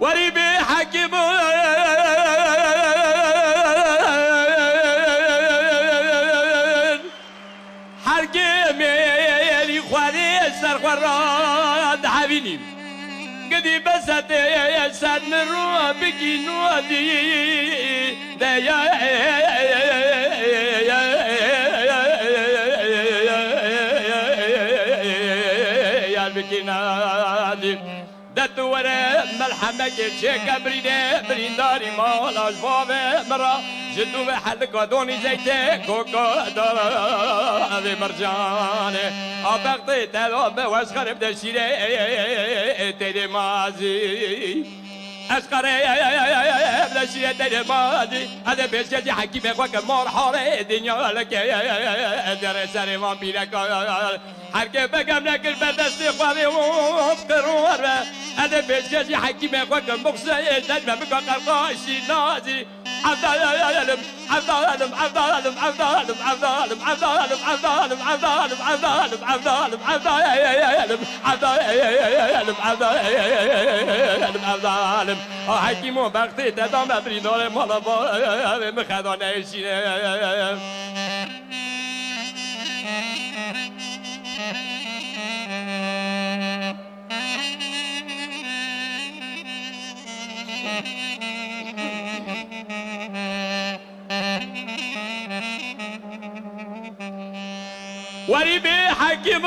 Werî bê hekîmin, her kê mêrî xwarê ser xwe radihevînî. Gidî bese tê ser min rû bikî nû dî de ya yar bikî nadî. De tu were melhemekê çêke birînê, birîndarî mala ji bavê min re, ji dû ve helika donî zeytê koka da vê mercanê. A bextê te da be weş xerib de şîrê têrê mazî. Ez xerib de şîrê têrê mazî. Ez ê pêşkêşî hekîmê xwe ke mar harê dinya leke derê serê van pîreka. Her kê begem nekir ber destê xwe vê û qirû erve. Ez ê pêşkêşî hekîmê xwe kim bixse ê dej me bika qerqaşî nazî. Evdalim, evdalim, evdalim, evdalim, evdalim, evdalim, evdalim, evdalim, evdalim, evdalim, evdalim, evdalim, evdalim, evdalim, evdalim. A hekîmo bextê te dame birîndarê mala barê min xeda neşîne. Werî bê hekîm,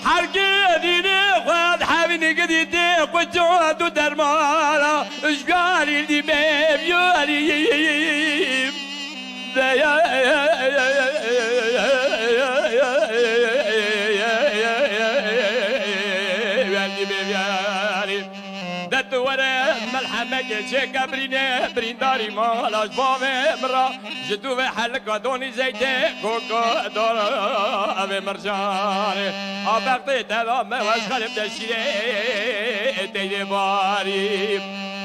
her ki dînê xwe hevînî gidî tê xwe can û dermana, ji yarî dî bê yarî. De tu were melhemekê çêke birînê, birîndarî mala ji bavê min re, ji dû vê helika donî zeytê, koko dora evê mircanê. A bextê te da me wez xerib de şîrê teyde barî.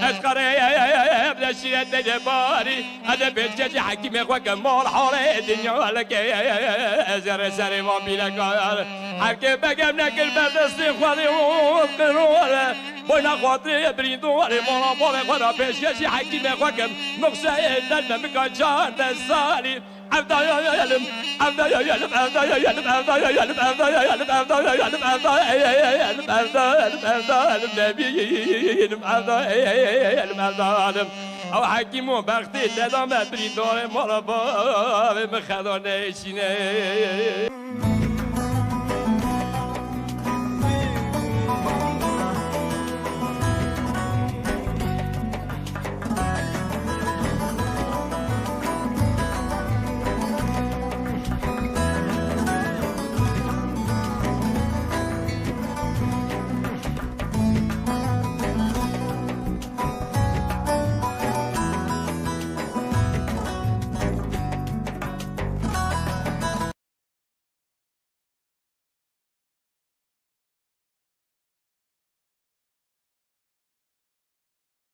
Ez xerib de şîrê teyde barî. Ez ê pêşkêşî hekîmê xwe kim, mal halê dinya leke, ez ê rê serê van pîlekar. Her kê begem nekir ber destê xwe rê û qirore. Boyna xatirê birîndorê mala bavê xwe ra pêşkêşî hekîmê xwe kim. Nuqseyê derdme bika çardeh salî. Evdaya yelim, evdaya yelim, evdaya yelim, evdaya yelim, evdaya yelim, evdaya yelim, evdaya yelim, evdaya yelim, evdaya yelim, evdaya yelim, evdaya yelim, evdaya yelim, evdaya yelim. Ew hekîm û bextê te da me birîndorê mala bavê min xeda neyşîne.